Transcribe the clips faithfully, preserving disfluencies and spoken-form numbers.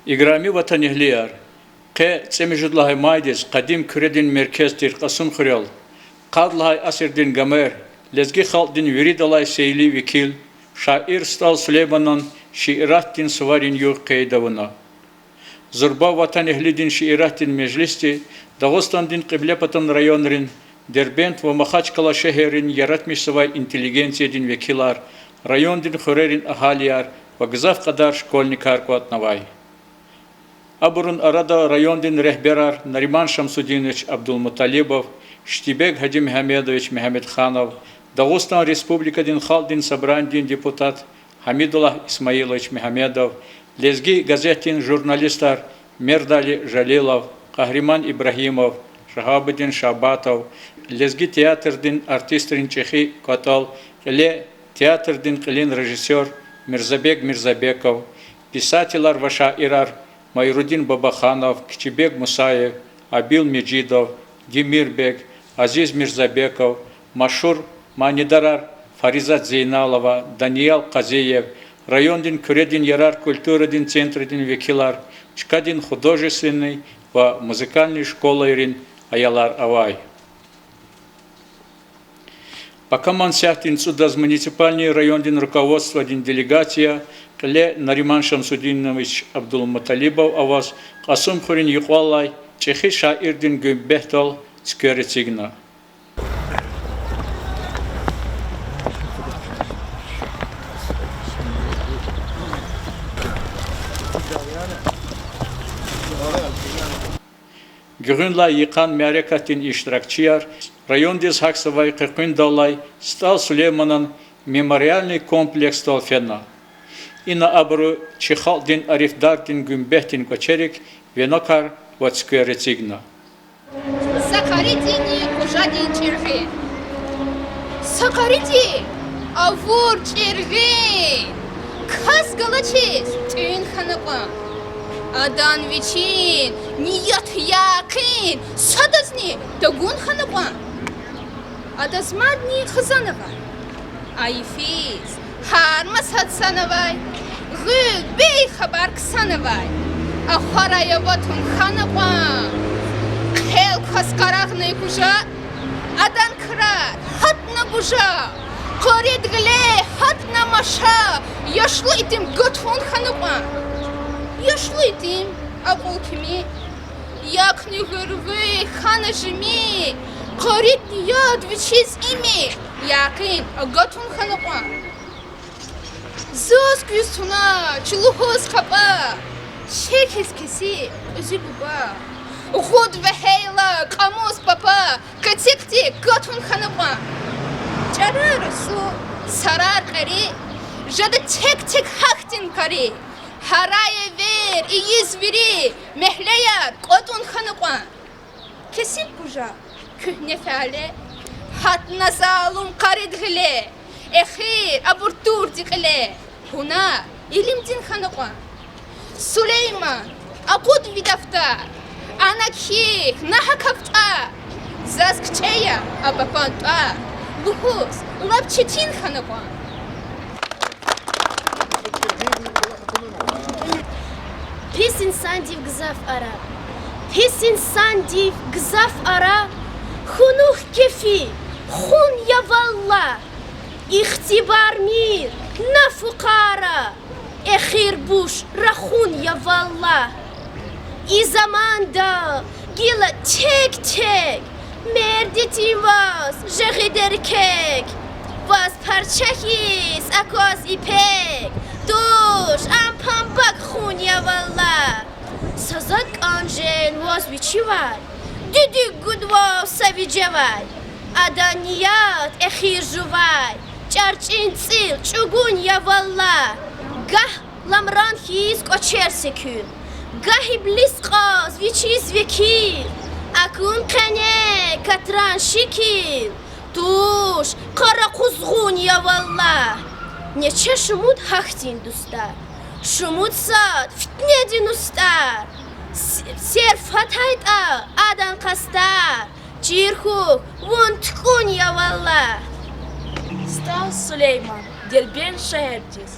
Играми ватанэгьлияр, къе цӀемуьжуьд лагьай майдиз къадим Куьредин меркез тир Кьасумхуьрел, къад лагьай асирдин Гомер, лезги халкьдин виридалай сейли векил, шаир СтӀал Сулейманан шииратдин суварин югъ къейд авуна. Зурба ватанэгьлидин шииратдин межлисди Дагъустандин кьиблепатан районрин, Дербент ва Махачкъала шегьеррин яратмишзавай интеллигенциядин векилар, райондин хуьрерин агьалияр ва гзаф кьадар школьникар кӀватӀнавай. Абурун арада райондин регьберар Нариман Шамсудинович Абдулмуталибов, Штибег Гьажимегьамедович Мегьамедханов, Дагъустан Республикадин Халкьдин Собранидин депутат Гьамидуллагь Исмаилович Мегьамедов, Лезги газетдин журналистар Мердали Жалилов, Къагьриман Ибрагьимов, Шагьабудин Шагьбатов, лезги театрдин артистрин чӀехи кӀватӀал, кьиле театрдин кьилин режиссёр Мирзабег Мирзабеков, писателар ва шаирар Майрудин Бабаханов, Кичибег Мусаев, Абил Межидов, Демирбег, Азиз Мирзабеков, машгьур манидарар Фаризат Зейналова, Даниял Къазиев, райондин Куьредин ярар культурадин центрдин векилар, чкадин художественный ва музыкальный школайрин аялар авай. Пакаман сятдин цӀудаз муниципальный райондин руководстводин делегация, кьиле Нариман Шамсудинович Абдулмуталибов аваз, Кьасумхуьруьн юкьвал алай чӀехи шаирдин гуьмбетдал цуьквер эцигна. Гуьгъуьнлай йикъан мярекатдин иштиракчияр райондиз гьахьзавай къекъуьндаллай СтӀал Сулейманан мемориальный комплексдал фена. Ина абуру чи халкьдин арифдардин гуьмбетдин кӀвачерик венокар ва цуьквер эцигна. Са къаридини къужадин чӀиргъин. Са къариди авур чӀиргъин. Кас галачиз тӀуьн хьана кьван. Адан вичин ният, якъин садазни тагун хьана кьван. Адаз мадни хизанавай, а йифиз гьар масад санавай, гъуьл бейхабар ксанавай, ахварай аватун хьана кьван. Хъел кваз къарагънай къужа, адан крар гьатна бужа, къарид гъиле гьатна маша, яшлу итим гатун хьана кьван. Яшлу итим акьул кими, якни гъуьргъуь хьана жими, къаридни яд вичиз ими, якъин агатун хьана кьван. Заз куьз туна чи лугьуз къапӀа, чехьиз кесиб кьуьзуь буба. Гъуд вегьейла кьамуз папа, кацихъди гатун хьана кьван. ЧӀарар асул, сарар кьари, жеда тек-тек гьахьтин къари. Гьарай эвер ийиз вири, мегьлеяр кӀватӀун хьана кьван. Кесиб къужа, куьгьне фяле, гьатна залум къарид гъиле, эхир абур турди кьиле, гьунар илимдин хьана кьван. Сулейман, акъуд ви дафтар, ана кхьихь, на гьа кафтӀар, заз кичӀе я а папан тӀвар, лугьуз лап четин хьана кьван. Пис инсандив гзаф ара. Пис инсандив гзаф ара. Хьунухь кефи хун я валлагь. Ихтибармир на фукъара. Эхир буш рахун я валлагь. И заманда гила тек-тек, мерд итим ваз жагъида эркек. Ваз парча хьиз акваз ипек, туш, ам памбаг хун я валлагь. Са затӀ кӀан жен ваз вичивай, дуьдуьк гуд вав са вижевай. Адан ният эхир жувай, чӀарчӀин цӀил чӀугун я валлагь. Гагь ламран хьиз кӀвачер секуьн, гагь иблис кьаз вичиз векил, акун къене катран шикил, туш, къара къузгъун я валлагь. Нече шумуд гьахьтин дустар, шумуд сад фитнедин устӀар, с-, серф атайтӀа адан къастар, чир хьухь, вун тукӀун я валлагь. СтӀал Сулейман, Дербент шегьердиз.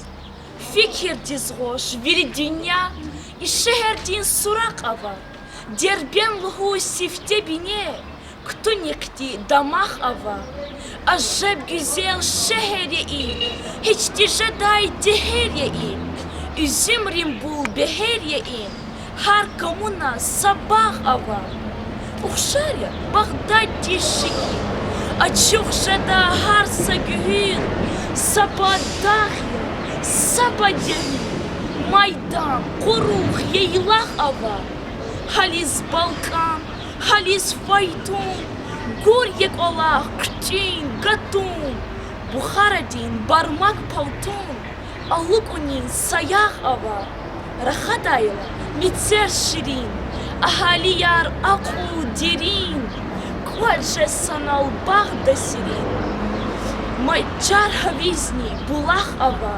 Фикирдиз гъваш вири дуьнья, И шегьердин суракь ава, Дербент лугьуз сифте бине, кутуникди дамах ава. Ажеб гуьзел шегьер я им, гьич тежедай тегьер я им, уьзуьмрин бул бегьер я им, гьар камуна са багъ ава. Ухшар я Багъдаддин шикил, ачух жеда гьар са гуьгьуьл, са пад дагъ я, са пад я гьуьл, майдан, къуругъ, яйлах ава. Гьализ балкӀан, гьализ файтун, гур я кӀвалах хъуьтӀуьн, гатун, Бухарадин бармак палтун, алукӀунин саягъ ава. Рахадайла мецер ширин, агьалияр акьул дерин, кӀватӀ жез санал багъда серин. Мад чар гьавизни булах ава,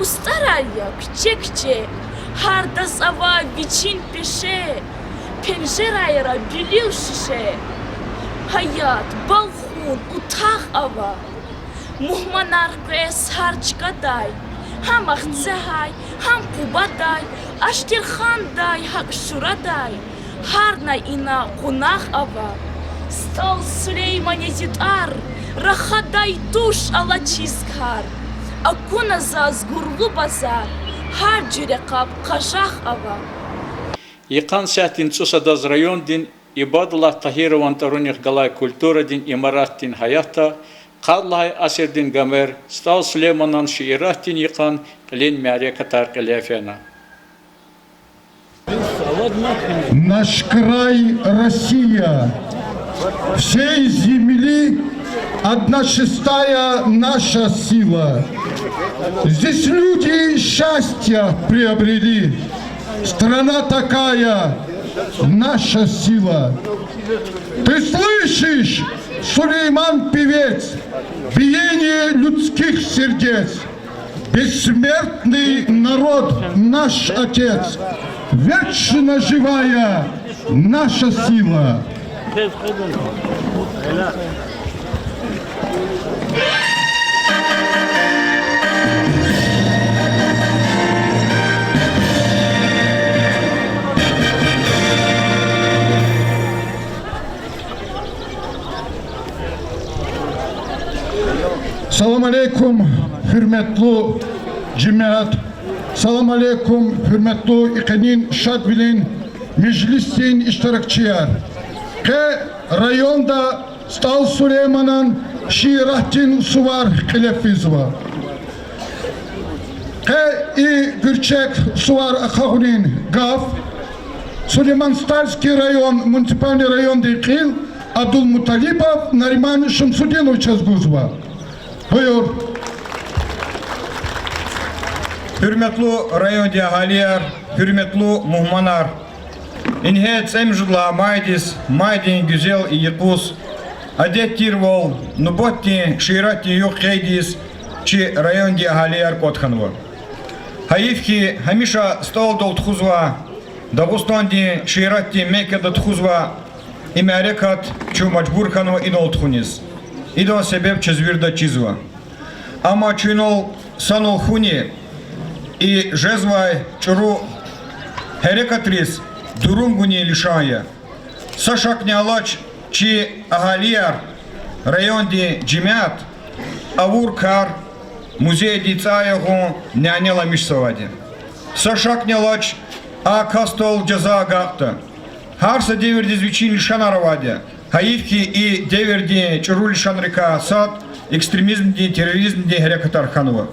устӀарар я куьче-куьче, гьардаз ава вичин пеше, пенжерайра билил шише. Гьаят, балхун, утагъ ава. Мугьманар къвез гьар чкадай, гьам Ахцегьай, гьам Къубадай, Аштирхандай, гьакӀ Шурадай, гьарна ина къунагъ ава. СтӀал Сулейман я зи тӀвар, рахадай туш алачиз кар. Акуна заз гурлу базар, гьар жуьре къаб къажах ава. Йикъан сятдин цӀусадаз райондин Ибадуллагь Тагьирован тӀварунихъ галай культурадин имаратдин гьаятда къад лагьай асирдин гомер СтӀал Сулейманан шииратдин йикъан кьилин мярекатар кьиле фена. Наш край, Россия, всей земли одна шестая наша сила. Здесь люди счастья приобрели. Страна такая, наша сила. Ты слышишь, Сулейман певец, биение людских сердец? Бессмертный народ, наш отец, вечно живая наша сила. Салам алейкум, гьуьрметлу жемят! Салам алейкум, гьуьрметлу и къенин шадвилин межлисдин иштиракчияр! Къе районда СтӀал Сулейманан шииратдин сувар кьиле физва. Къе и гуьрчег сувар ахъайин гаф Сулейман-Стальский район муниципальный райондин кьил Абдулмуталибов Нариман Шамсудиновичаз гузва. Буюр. Гьуьрметлу райондин агьалияр, гьуьрметлу мугьманар! Ингье цӀемуьжуьд лагьай майдиз, майдин гуьзел и юкъуз, адет тирвал, нубатдин шииратдин югъ къейд ийиз чи райондин агьалияр кӀватӀ хьанва. Гьайиф хьи, гьамиша СтӀалдал тухузвай, Дагъустандин шииратдин Меккада тухузвай и мярекат чун мажбур хьанва идал тухуниз. Идан себеб чаз вирида чизва. Амма чуьнал санал хьуни и жезвай чӀуру гьерекатриз дурум гунин лишан я. Са шакни алач, чи агьалияр, райондин жемят авур кар музейдин цӀай ягъун няни аламишзавайди. Са шакни алач, а касдал жаза агакьда. Гьар са девирдиз вичин лишанар авайди. Гьайиф хьи, и девирдин чӀуру лишанрикай сад экстремизмдин, терроризмдин гьерекатар хьанва.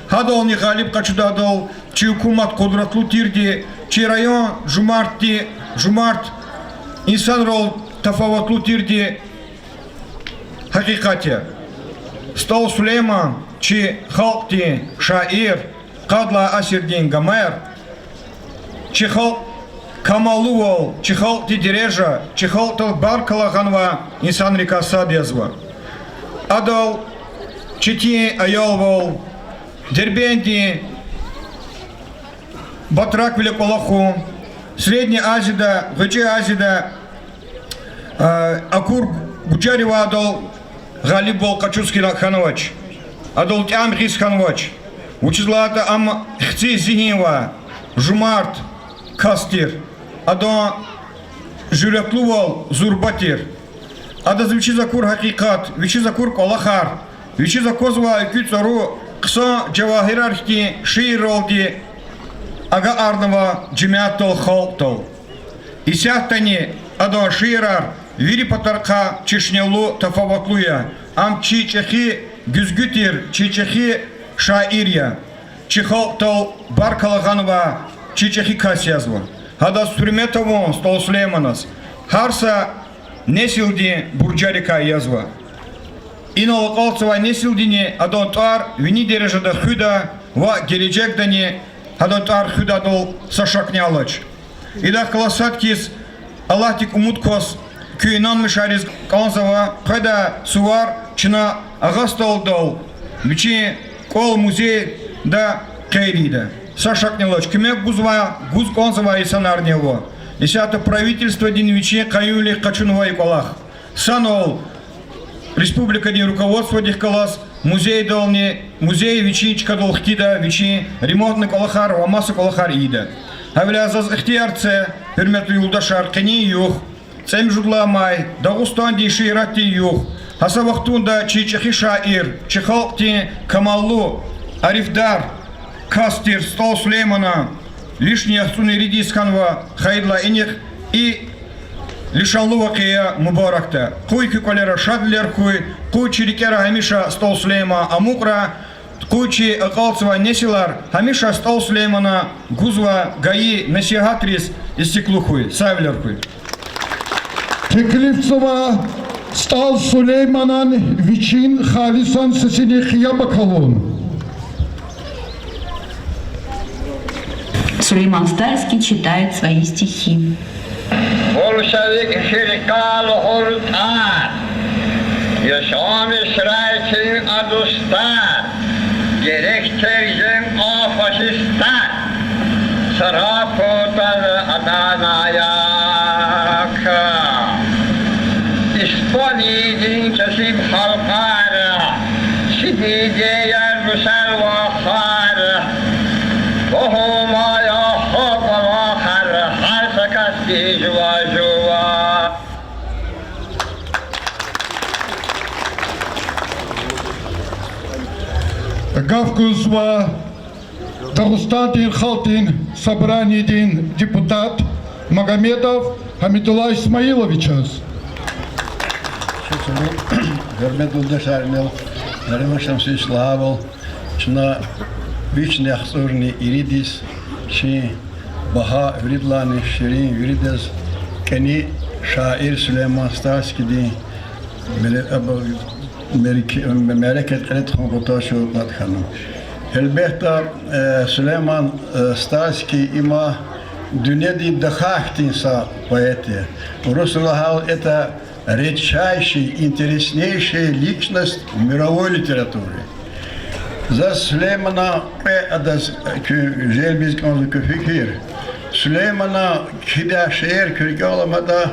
Гьадални гъалиб къачудайдал чи гьукумат къудратлу тирди, чи район жумартди, жумарт инсанрал тафаватлу тирди гьакъикъат я. СтӀал Сулейман чи халкьдин шаир, къад лагьай асирдин Гомер, чи халкь камаллувал, чи халкьдин дережа, чи халкьдал баркалла гъанвай инсанрикай сад язва. Адал четин аялвал, Дербентдин батраквиле кӀвалахун, Средняя Азияда, ГъвечӀи Азияда, а, акур гужаривайдал гъалибвал къачуз хьана-, хьанвач, адал тӀям гъиз хьанвач. Вучиз лагьайтӀа ам хци зигьин авай, жумарт, кас тир. Адан жуьрэтлувал зурба тир. Адаз вичиз акур гьакъикъат, вичиз акур кӀвалахар, вичиз аквазвай экуь цӀару хъсан жавагьирар хьтин шиирралди агакьарнава жемятдал, халкьдал. Исятдани адан шиирар вири патарихъай чешнелу, тафаватлу я. Ам чи чӀехи гуьзгуь тир, чи чӀехи шаир я. Чи халкьдал баркалла гъанвай чи чӀехи кас язва. Гьадаз гьуьрмет авун, СтӀал Сулейманаз, гьар са несилдин буржарикай язва. Инал акьалтзавай несилдини адан тӀвар вини дережада хуьда ва гележегдани гьадан тӀвар хуьдайдал са шакни алач. Идахъ галаз сад хьиз, Аллагьдик умуд кваз, куь инанмишариз кӀанзава, къведай сувар чна Агъа СтӀалдал вичин кӀвал музейда хъел ийида. Са шакни алач, куьмек гузвай, гуз кӀанзавай инсанарни ава. Исятда правительстводин вичин къаюмвилихъ къачунвай и кӀвалах. Санал республикадин руководстводихъ галаз музейдални, музей вичин чкадал хкида, вичин ремонтни кӀвалахар ва маса кӀвалахар ийида. Гьавиляй заз ихтияр це, гьуьрметлу юлдашар, къенин югъ, цӀемуьжуьд лагьай май, Дагъустандин шииратдин югъ, гьа са вахтунда чи чӀехи шаир, чи халкьдин камаллу, арифдар кас тир СтӀал Сулейманан вишни яхцӀурни ирид йис хьанва. Хайидалай инихъ и лишанлу вакъия мубаракда. Къуй куь кӀвалера шадвилер хьуй, къуй чи рикӀера гьамиша СтӀал Сулейман амукьрай, къуй чи акьалтзавай несилар гьамиша СтӀал Сулейманан гузвай гайи насигьатриз истиклу хьуй. Сагъвилер хьуй. Теклифзава СтӀал Сулейманан вичин халисан сесинихъ яб акалун. Сулейман Стайский читает свои стихи. Буршавик хиркал гъуртӀар, яшамишрай чин а дустар, герек тергем а фашистар, сара патал атанаяк. Испаниядин кесиб халкьар, чи дидеяр, русар, вахар, лугьумая хапӀ авахар, гьар са касди жува-жува. Гаф гузва Дагъустандин Халкьдин Собраниедин депутат Магомедов Гьамидулла Исмаиловичаз. Гьуьрметлу юлдашар, инал Нариман Шамсуевич лагьайвал, чна вишни яхцӀурни ирид йис чи багьа, виридалайни ширин, виридаз кӀани шаир Сулейман Стайскийдин мере-, аб-, мереке-, мярекат кьиле тухун къутай шуклад хьана. Гьелбетда, э, Сулейман, э, Стайский им дуьньядин тахьайтӀа са поэт я. Урусри лагьайвал, это редчайшая, интереснейшая личность в мировой литературе. Заз Сулейманан кьве, адаз куь желбиз кӀанзава куь фикир. Сулейманан кхьидай шейэр куь рикӀел аламатӀа,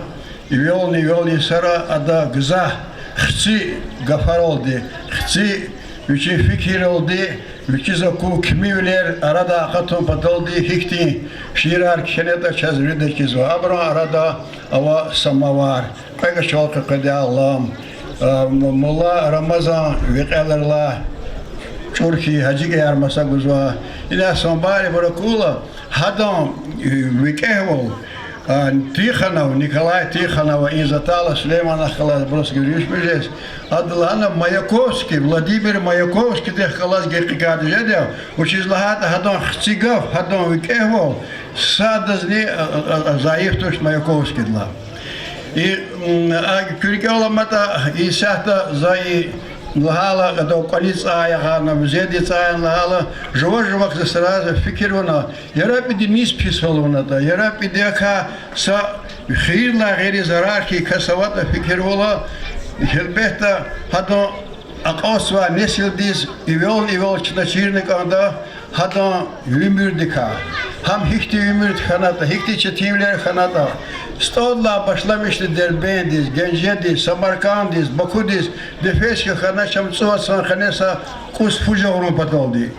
эвелни-эвел йисара ада гзаф хци гафаралди, хци вичин фикирралди, вичиз акун кимивилер арадай акъатун паталди гьихьтин шиирар кхьенатӀа, чаз вирида чизва. Абурун арада ава Самовар, Кьве кӀвачел къекъведай лам, а, м-, мулла Рамазан векьерилай чӀур хьиз гьажикӀияр маса гузва. Ина Самоварбур акурла, гьадан, э, викӀегьвал, а, Тихонов, Николай Тихонов, и затӀ ала Сулейманахъ галаз просто гуьруьшмиш жез. Ада лагьана Маяковский, Владимир Маяковскийдихъ галаз гекъигайди жеда, вучиз лагьайтӀа гьадан хци гаф, гьадан викӀегьвал садазни, а, а, а, зайиф туш Маяковскийдилай. И, м, а, куь рикӀел аламатӀа, исятда за и лагьайла, адан кӀвалин цӀай ягъана, музейдин цӀай лагьайла, жува-жувахъ за сразу фикир авуна, яраб ида низ пис гьалванатӀа, яраб идакай са хийирдилай гъейри зарар хьайи кас аватӀа фикир авуна, гьелбетда, гьадан акьалтзавай несилдиз эвелни-эвел чна чирна кӀанда гьадан уьмуьрдикай. Гьам гьихьтин уьмуьрди хьанатӀа, гьихьтин четинвилер хьанатӀа. СтӀалдилай башламишна Дербентдиз, Генжедиз, Самарканддиз, Бакудиз, нефес хьана чам цӀувад сан къене са кӀус фу жагъурун паталди.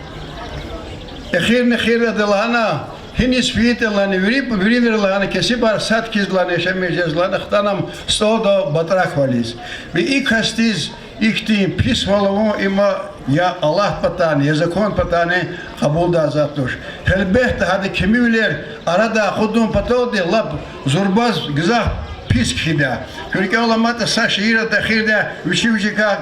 Эхирни-эхир ада лагьана, Гьиниз фейитӀа лагьана, вири, виривир лагьана, кесибар сад хьиз лагьана, яшамиш жез лагьана, хтанам стӀалда батӀрак вализ. Ва и касдиз ихьтин писвал авун им я Аллагь патани, я закон патани кьабулдай затӀ туш. Гьелбетда, гьада кимивилер арадай акъудун паталди лап зурбаз гзаф пис кхьида. Куь рикӀел аламатӀа, са шиирда эхирда вичи-вичикай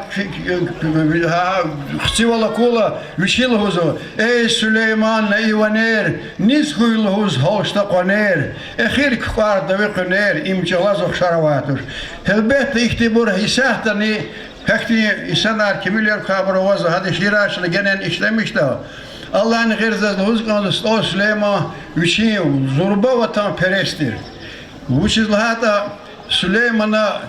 хцивал акурла, вичи лугьузва: Эй, Сулейман, на иванер, низ хьуй лугьуз гьалчда къванер, эхир кукӀвар даве къуьнер, им чӀалаз ухшар авай туш. Гьелбетда, ихьтинбур исятдани, гьахьтин инсанар, кимивилер квайбур авазва, гьада шиирар чна генани ишлемишда. Аллагьдин гъейри, заз лугьуз кӀанзава, СтӀал Сулейман вичин зурба ватанперес тир. Вучиз лагьайтӀа Сулеймана,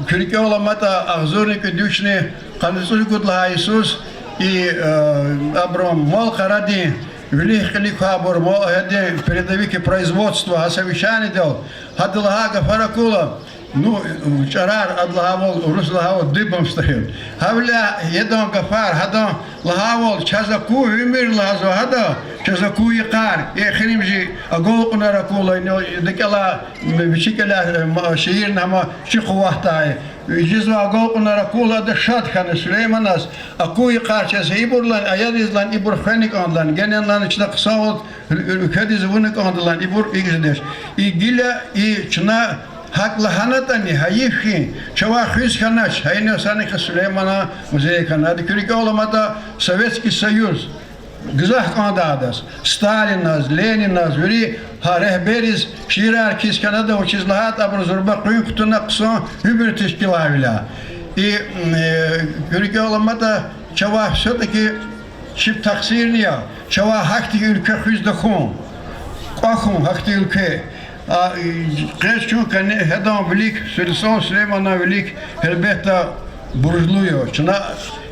куь рикӀел аламатӀа, агъзурни кӀуьд вишни къанни цӀуругуд лагьай йисуз и, э, абурун Малкъарадин вилик-кьилик квайбур, ма-, гьадан передовики производства, гьа са вишнидал, гьада лагьай гафар акурла, ну, чӀарар, ада лагьайвал, урус лагьайвал, дыбом встают. Гьавиляй ядан гафар, гьадан лагьайвал, чаз аку уьмуьр, лагьазва гьада, чаз аку йикъар, эхиримжи агалкьунар акурла, ну, ида кӀела, вичи кӀела, э, ма-, шиирни гьама чи къуватдай. Жезва агалкьунар акурла, ада шад хьана Сулейманаз, аку йикъар чаз ибурлан, аялризлан ибур хвена кӀандалан, генани лагьана чна хъсанвал уьлкведиз авуна кӀандалан, ибур икӀ жедач. И гила и чна гьакӀ лагьанатӀани, гьайиф хьи, чавай хуьз хьанач, гьа ина санихъ Сулейманан музей хьана. Ада, куь рикӀел аламатӀа, Советский Союз гзаф кӀанда адаз, Сталиназ, Лениназ, вири гьа регьберриз шиирар кхьиз хьана ада, вучиз лагьайтӀа абуру зурба къуьн кутуна хъсан уьмуьр тешкилайвиляй. И, э, куь рикӀел аламатӀа, чавай все-таки чеб тахсирни я, чавай гьахьтин уьлкве хуьз тахьун, кӀвахьун гьахьтин уьлкве. А, и, къе чун кӀани гьадан вилик, Сулейман, СтӀал Сулейманан вилик, гьелбетда, буржлу я. Чна,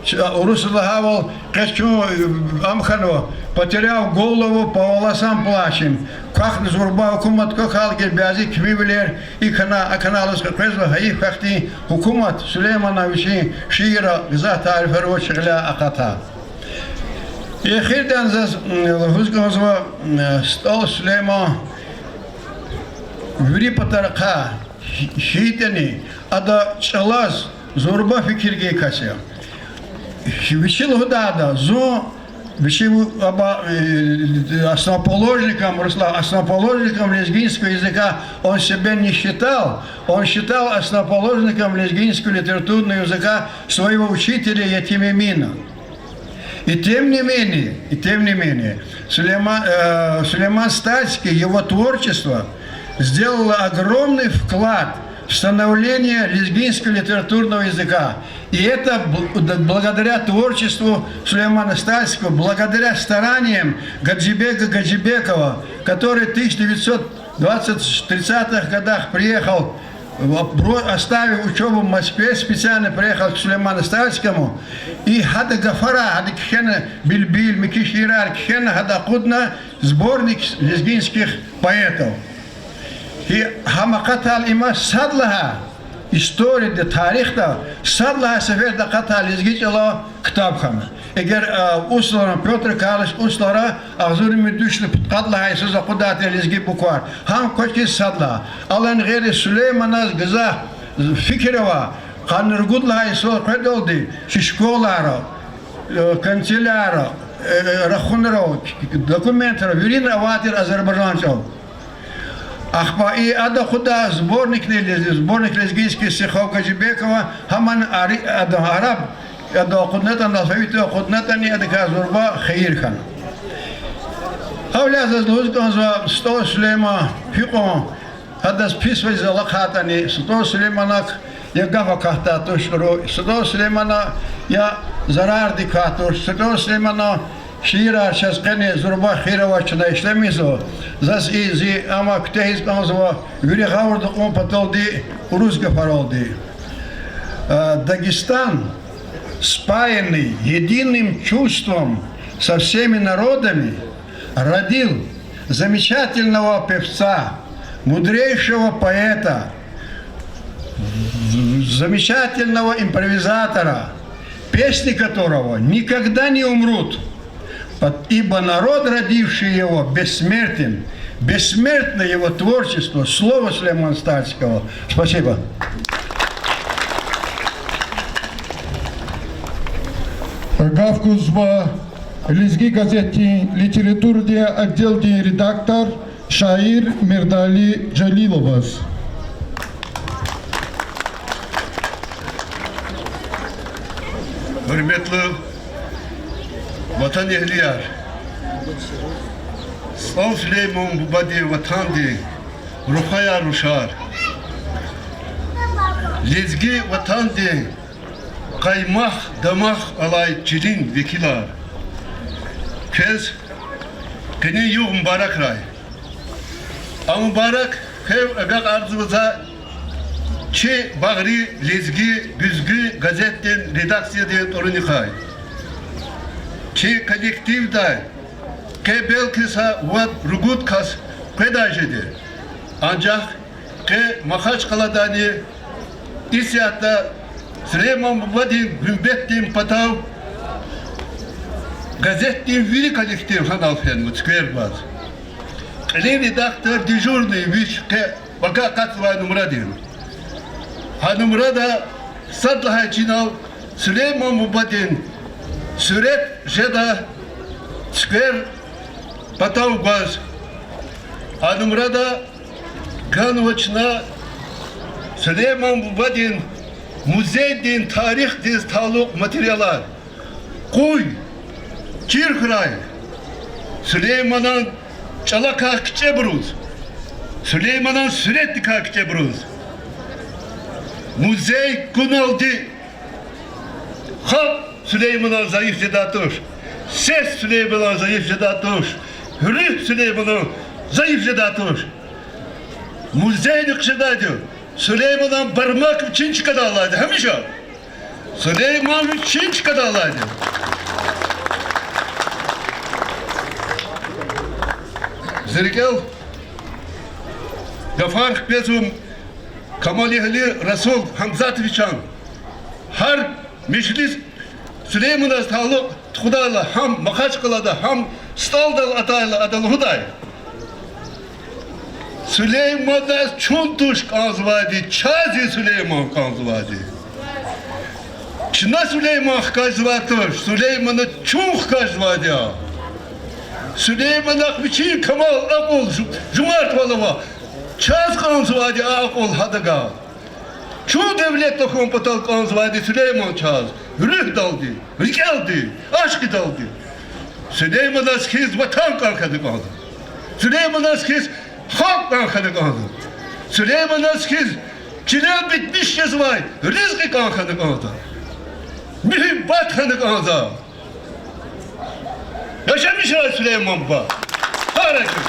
ч-, а, урусри лагьайвал, къе чун, э, ам хьанва: потеряв голову по волосам плачем. Квахьна зурба гьукумат квахьайла, эгер бязи кимивилер, и хьана, а хьана лугьуз къекъвезва, гьайиф гьахьтин гьукумат Сулейманан вичин шиирра гзаф тарифар авачир гъиляй акъатай. Эхирдани заз, м, лугьуз кӀанзава, м, СтӀал Сулейман вири патарихъай хьайитӀани, ада чӀалаз зурба фикир гайи кас я. Вичи лугьудайда, зун вичи, аба, э, основоположником, урусла, основоположником лезгинского языка он себя не считал, он считал основоположником лезгинского литературного языка своего учителя Етим Эмина. И тем не менее, и тем не менее, Сулейман, э, Сулейман Стальский, его творчество сделало огромный вклад в становление лезгинского литературного языка. И это бл-, д-, благодаря творчеству Сулеймана Стальского, благодаря стараниям Гаджибека Гаджибекова, который в тысяча девятьсот двадцать, тридцатых годах приехал, бро-, оставив учёбу в Москве, специально приехал к Сулейману Стальскому. И гьада гафарай, гьада кхьена, Билбил, муькуь шиирар кхьена, гьада акъудна сборник лезгинских поэтов. И гьам акъатайла има сад лагьай историядин тарихда сад лагьай сеферда акъатайла лезги чӀалал ктаб хьана. Эгер, а, усларан, Пётр Карлович услара агъзурни муьжуьд вишни пудкъад лагьай йисуз акъудайтӀа лезги буквар, гьам квачиз сад лагьай. Алан гъейри Сулейманаз гзаф фикир авай, къанни ругуд лагьай йисуз къведалди чи школайра, э, канцелярийра, э, рахунра, документра виринра авай тир азербайжан чӀал. Ахпа и ада акъудай сборникни, сборник лезгинских стихов Гаджибекова, гьамни ари-, ада араб, ада акъуднатӀани, алфавитдал акъуднатӀани, адакай зурба хийир хьана. Гьавиляй заз лугьуз кӀанзава, СтӀал Сулейман гьикьван гьадаз писвализ алахъайтӀани, СтӀал Сулейманак я гаф акатдай туш чӀуру, СтӀал Сулеймана я зарардик квай туш, СтӀал Сулейманан шиирар чаз къени зурба хийир аваз чна ишлемишзава. Заз и зи ама куьтягьиз кӀанзава вири гъавурда кьун паталди урус гафаралди. Э, Дагестан, спаянный единым чувством со всеми народами, родил замечательного певца, мудрейшего поэта, замечательного импровизатора, песни которого никогда не умрут, пот-, ибо народ, родивший его, бессмертен, Бессмертно его творчество, слово Сулеймана Стальского. Спасибо. Гаф гузва Лезги газетдин литературадин отделдин редактор, шаир Мердали Жалиловаз. Гьуьрметлу ватанэгьлияр! СтӀал Сулейман бубадин ватандин рухваяр, рушар! Лезги ватандин къаймах-дамах алай чилин векилар! Квез къенин югъ мубаракрай! А мубарак квев агакьарзава за чи багъри лезги, гуьзгуь газетдин редакциядин тӀварунихъай. Чи коллективдай къе белки са вад-ругуд кас къведай жеди. Анжах къе Махачкъаладани, исятда Сулейман бубадин гуьмбетдин патав газетдин вири коллектив гьанал фенва цуьквер гваз. Кьилин редактор дежурный вич къе пака акъатзавай нумрадин. Гьа нумрада сад лагьай чинал Сулейман бубадин суьрет жеда цуьквер патав гваз. Гьа нумрада ганва чна Сулейман бубадин музейдин тарихдиз талукь материалар. Къуй, чир хьурай Сулейманан чӀалакай кичӀебуруз, Сулейманан суьретдикай кичӀебуруз. Музей куналди халкь Сулейманан зайиф жедай туш, сес Сулейманан зайиф жедай туш, руьгь Сулейманан зайиф жедай туш. Музейни хъжедайди я, Сулейманан бармак вичин чкадал алайди я гьамиша. Сулейман вичин чкадал алайди я. Зи рикӀел гафар хквезва Камалэгьли Расул Гьамзатовичан. Гьар межлис Сулейманаз талукь тухудайла, гьам Махачкъалада, гьам СтӀалдал атайла, ада лугьудай: Сулейманаз чун туш кӀанзавайди, чаз я Сулейман кӀанзавайди. Чна Сулейман хкажзавай туш, Сулейманаз чун хкажзавайди я. Сулейманахъ вичин камал, акьул, жу-, жумартвал ава, чаз кӀанзавайди я а акьул, гьадагал. Чун девлет тахьун патал кӀанзавайди Сулейман чаз, руьгьдалди, рикӀелди, ашкъидалди. Сулейманаз хьиз ватан кӀан хьана кӀанда. Сулейманаз хьиз халкь кӀан хьана кӀанда. Сулейманаз хьиз чилел битмиш жезвай ризкьи кӀан хьана кӀанда. Муьгьуьббат хьана кӀанда. Яшамиш хьурай Сулейман буба! Гьарай чун!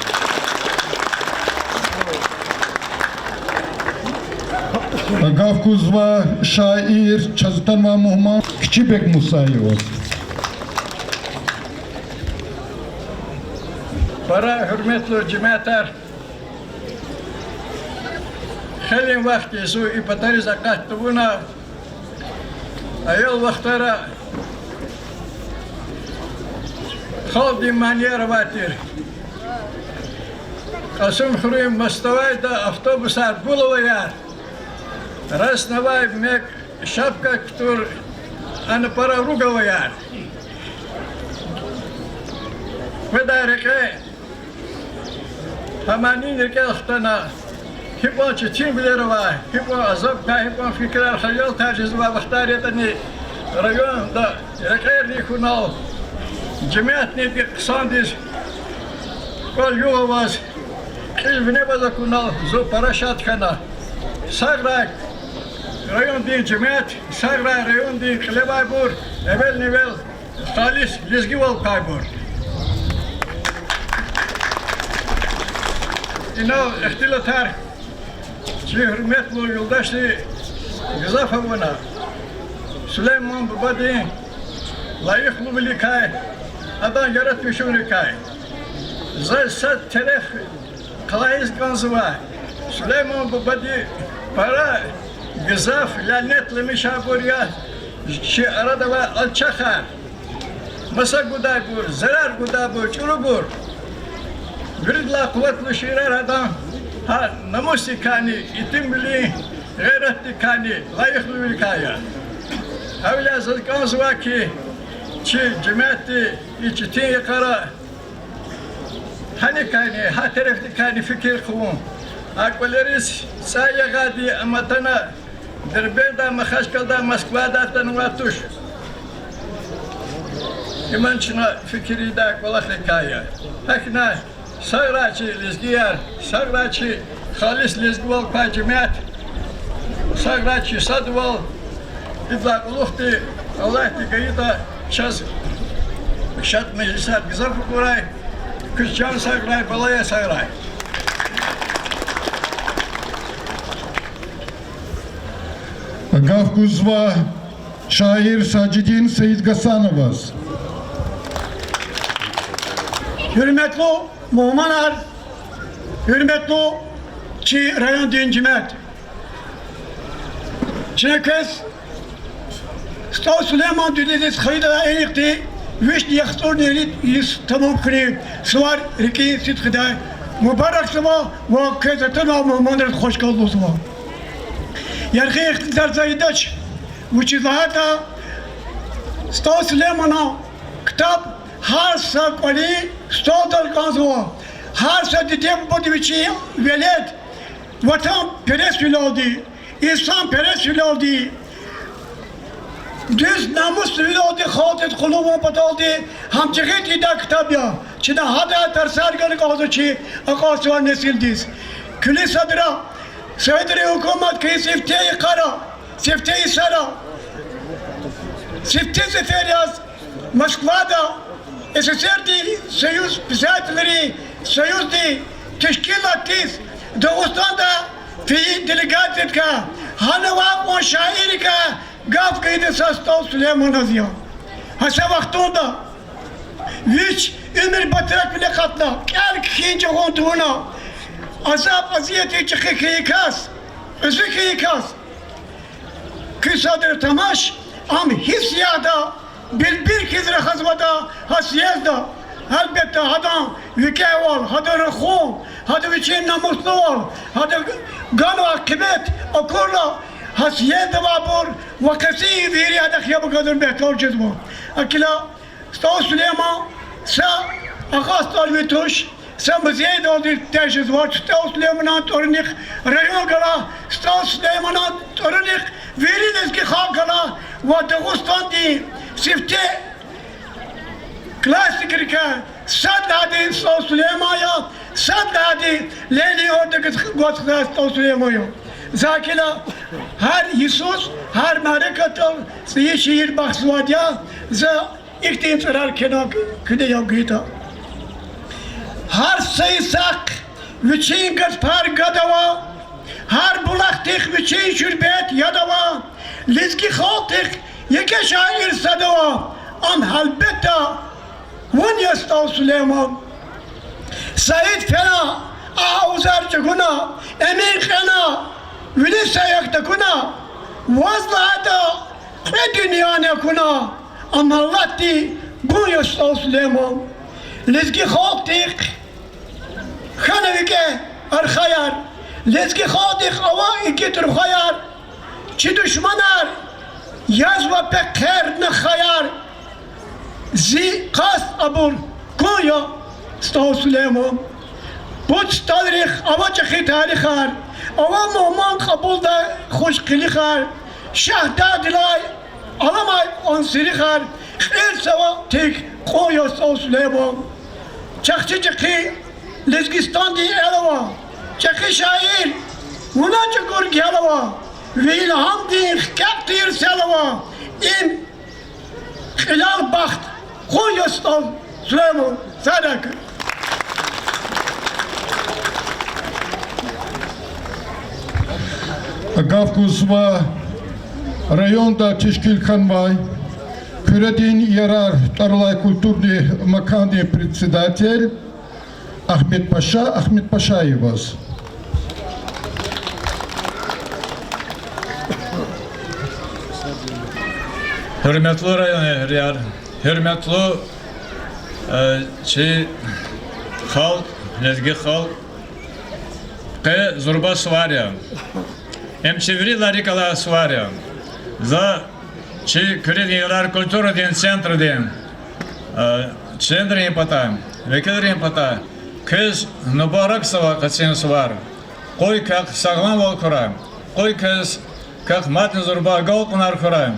Гаф гузва шаир, чаз атанвай мугьман Кичибек Мусаеваз. Пара гьуьрметлу жемятар, хейлин вахт я зун и патариз акъат тавуна, аял вахтара халкьдин манияр авай тир. Кьасумхуьруьн мостовойда автобусар гул аваяр, раснавай мекь, шапка кутур, ана пара руг аваяр. Къведай рекье гьаманин рикӀел хтана, гьикьван четинвилер авай, гьикьван азаб квай, гьикьван фикирар, хиялар жезвай вахтар ятӀани, районда рекьерни хьунал, жемятни хъсандиз кӀвал-югъ аваз, кьил вине аваз акунал зун пара шад хьана. Сагърай райондин жемят, сагърай райондин кьилевайбур, эвелни-эвел халис лезгивал квайбур. Инал ихтилатар чи гьуьрметлу юлдашди гзаф авуна, Сулейман бубадин лайихлувиликай, адан яратмишунрикай. Заз сад тереф къалайиз кӀанзава, Сулейман бубади пара гзаф лянетламишайбур я чи арада авай алчахар, маса гудайбур, зарар гудайбур, чӀурубур. Виридалай къуватлу шиирар адан, гьа намусдикайни, итимвилин, гъейратдикайни лайихлувиликай я. Гьавиляй заз кӀанзава хьи, чи жемятди и четин йикъара гьаникайни, гьа терефдикайни фикир хъувун, а кӀвалериз цӀай ягъайди ам атана, Дербентдай, Махачкъаладай, Москвадай атанвай туш. Иман чна фикир ийидай кӀвалахрикай я. ГьакӀ хьайила, сагърай чи лезгияр, сагърай чи халис лезгивал квай жемят, сагърай чи садвал. Идалай кьулухъди Аллагьди гайитӀа чаз шад межлисар гзаф хьурай, куьз чан сагърай, балаяр сагърай. Гаф гузва шаир Сажидин Саидгьасановаз. Гьуьрметлу мугьманар, гьуьрметлу чи райондин жемят! Чна квез СтӀал Сулейман дидедиз хвейидалай инихъди вишни яхцӀурни ирид йис тамам хьуй, сувар рикӀин сидкьидай мубаракзава ва квез атанвай мугьманриз хвашкал лугьузва. Яргъи ихтилатар ийидач, вучиз лагьайтӀа СтӀал Сулейманан ктаб гьар са кӀвалин столдал кӀанзава, гьар са диде-бубади вичин велед ватанпересвилелди, инсанпересвилелди, дуьз намусвилелди халкьдиз къуллугъ авун паталди гьам жагъин тийидай ктаб я. Чна гьадан тарсар гана кӀанзава чи акьалтзавай несилдиз. Куьлуь садра, Советрин гьукумат хьайи сифте йикъара, сифте йисара, сифте сефер яз Москвада СССР-дин союз, писателрин союздин тешкилатдиз Дагъустанда фейи делегациядикай, гьана авай кьван шаиррикай гаф гайиди са СтӀал Сулейманаз я. Гьа са вахтунда вич уьмуьр батраквиле акъатна, кӀел-кхьин жагъун тавуна, азаб-азиятдин чӀехи хьайи кас, кьуьзуь хьайи кас, куь садра тамаш, ам гьисс ягъда, бирбир хьиз рахазвада гьа съездда. Гьелбетда, гьадан викӀегьвал, гьадан рахун, гьада вичин намуслувал, гьада ганвай къимет акурла, гьа съездда авайбур ва къенин вири гьадахъ яб агакьайбур мягьтел жезва. АкӀ хьайила, СтӀал Сулейман са агъа СтӀалви туш, са музейдалди тежезва. СтӀал Сулейманан тӀварунихъ район гала, СтӀал Сулейманан тӀварунихъ вири лезги халкь гала ва Дагъустандин сифте классикрикай сад лагьайди СтӀал Сулейман я, сад лагьайди Ленин орден гваз хзай СтӀал Сулейман я. За акӀ хьайила, гьар йисуз, гьар мярекатдал цӀийи шиир бахшзавайди я, за ихьтин цӀарар кхьена, куьне яб гайитӀа. Гьар са йисахъ вичин газпар гад ава, гьар булахдихъ вичин шуьрбет яд ава, лезги халкьдихъ еке шаир сад ава, ам гьелбетда вун я, СтӀал Сулейман. Саид фена, агь-авзар чӀугуна, Эмин кьена, вини саягъ такуна, ваз лагьайтӀа кьве дуьньяни акуна, ам алатди гун я, СтӀал Сулейман. Лезги халкьдихъ хьана викӀегь архаяр, лезги халкьдихъ ава игит рухваяр, чи душманар язва пехъерна хаяр. Зи къаст абур кун я, СтӀал Сулейман. Пуд СтӀалрихъ ава чӀехи тарихар, ава мугьман кьабулдай хуш къилихар, Шагьдагъдилай аламай кьван сирихар, кьил цава тик кьун я, СтӀал Сулейман. Чахъ чи чӀехи Лезгистандин эл ава, чӀехи шаир, вуна чӀугур гел ава, ви илгьамдин хкягъ тир сел ава, им кьилел бахт кьун я, СтӀал Сулейман. Сагърай. Гаф гузва районда тешкил хьанвай Куьредин ярар тӀвар алай культурный макандин председатель Агьмедпаша Агьмедпашаеваз. Гьуьрметлу районэгьлияр, гьуьрметлу, э, чи халкь, Лезги халкь, къе зурба сувар я. Им чи виридалай рикӀ алай сувар я. За чи Куьредин ярар культурадин центрдин, э, членрин патай, векилрин патай квез мубаракзава къенин сувар. Къуй квехъ сагъламвал хьурай. Къуй квез, квехъ мадни зурба агалкьунар хьурай.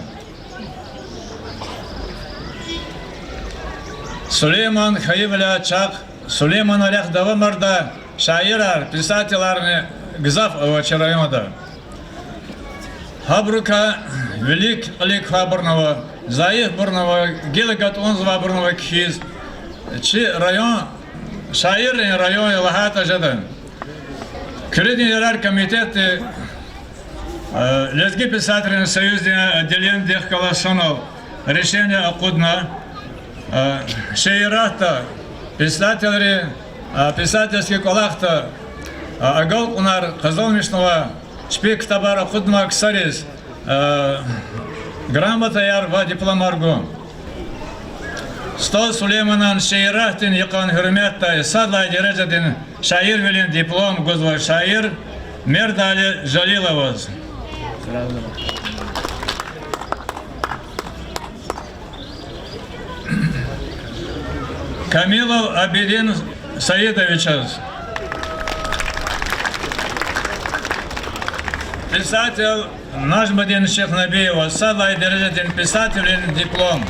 Сулейман хьайивиляй чахъ, Сулейманан рехъ давамардай шаирар, писателарни гзаф ава чи районда. Гьабурукай вилик-кьилик квайбурни ава, зайифбурни ава, гила гатӀунзавайбурни ава кхьиз. Чи район шаиррин район я лагьайтӀа жеда. Куьредин ярар комитетди Э, Лезги писателрин союздин отделениедихъ галаз санал решение акъудна, э, шииратда писателри, э, писательский кӀвалахда, э, агалкьунар къазанмишнавай, чпи ктабар акъуднавай ксариз, э, грамотаяр ва дипломар гун. СтӀал Сулейманан шииратдин йикъан гьуьрметдай сад лагьай дережадин шаирвилин диплом гузва шаир Мердали Жалиловаз. Камилов Абидин Саидовичаз. Писатель Нажмудин Шихнабиеваз сад лагьай дережадин писателрин диплом.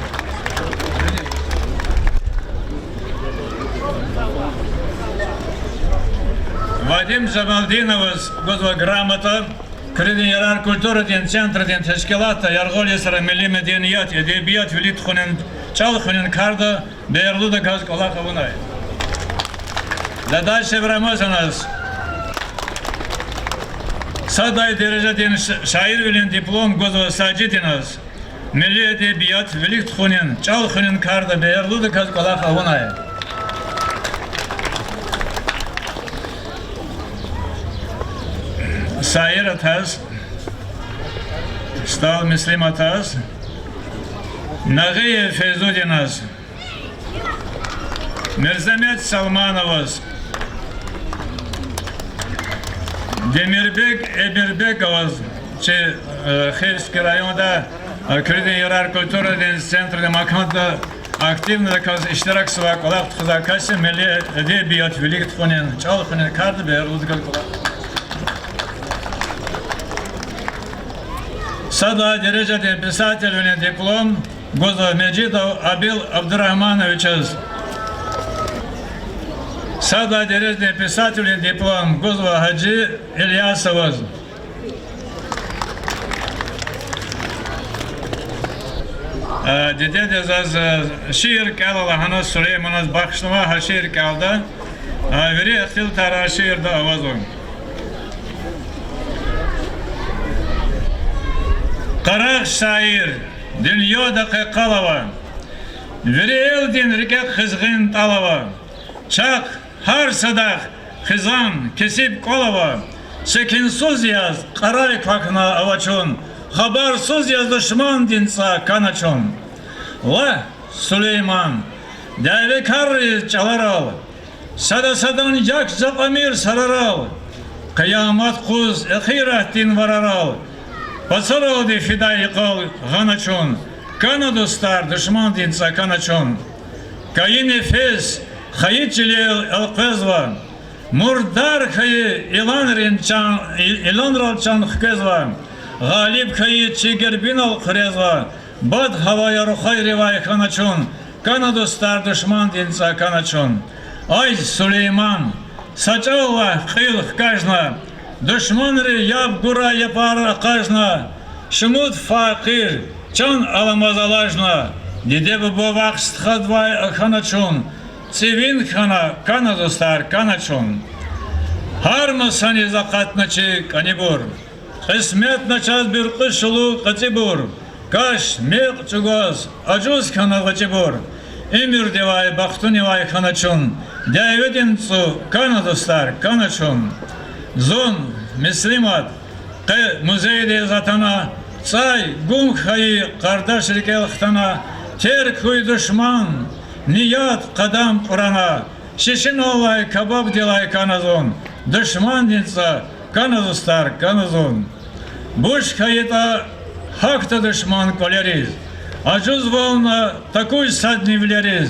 Вадим Жамалдиноваз гузва грамота, Куьредин ярар культурадин центрдин тешкилатда яргъал йисара милли меденият, эдебият вилик тухунин, чӀал хуьнин карда беерлудаказ кӀвалах авунай. Дадашев Рамазаназ сад лагьай дережадин ш-, шаирвилин диплом гузва Сажидиназ, милли эдебият вилик тухунин, чӀал хуьнин карда беерлудаказ кӀвалах авунай. Саиратаз, СтӀал Муслиматаз, Нагъиев Фейзудиназ, Мирзамет Салмановаз, Демирбек Эмирбековаз, чи, э, Хивский районда, э, Куьредин ярар культурадин центрдин маканда активнодаказ иштиракзавай, кӀвалах тухузвай кас я, милли эдебият вилик тухунин, чӀал хуьнин карда беерлудаказ кӀвалах. Сад лагьай дережадин писателрин диплом гузва Межидов Абил Абдурагьмановичаз. Сад лагьай дережадин писателрин диплом гузва Гьажи Ильясоваз. Э, дидеди заз, э, шиир кӀела лагьана, Сулейманаз бахшнава, гьа шиир кӀелда. Э, вири ихтилатар а шиирда авазва. Къарагъ шаир, дуьньяда къекъал ава, вири элдин рикӀе къизгъин тӀал ава. Чахъ, гьар садахъ хизан, кесиб кӀвал ава, секинсуз яз кьарай квахьна ава чун, хабарсуз яз душмандин цӀа кана чун. Лагь, Сулейман, дявекарриз чӀаларал, сада садан як закьамир сарарал, къиямат къуз эхиратдин варарал, пацаралди фидай йикъал гъана чун, кана, дустар, душмандин цӀа кана чун. Кайи нефес хайи чилел элкъвезва, мурдар хьайи иланрин чан, и-, иланрал чан хквезва, гъалиб хьайи чи гербинал хъуьрезва, бад гьавая рухвайривай хьана чун, кана, дустар, душмандин цӀа кана чун. Ай, Сулейман, са чӀал лагь, кьил хкажна, душманри яб гурай япар акъажна, шумуд факъир чан аламаз алажна, диде-буба вахъ стхадвай хьана чун, цӀивин хьана, кана, дустар, кана чун. Гьар масаниз акъатна чи кӀанибур, кьисметна чаз буьркьуь шулу кьецӀибур, каш, мекь чӀугваз, ажуз хьана гъвечӀибур, уьмуьрдивай, бахтунивай хьана чун, дяведин цӀу, кана, дустар, кана чун. Зун, Муслимат, къе музейдиз атана, цӀай гум хьайи къардаш рикӀел хтана, терг хьуй душман, ният къадам кьурана, Шишиналлай, кабабдилай кӀана зун, душмандин цӀа кӀана зун, стар, кӀана зун. Буш хьайитӀа, гьахьда душман кӀвалериз, ажузвална такуй садни вилериз,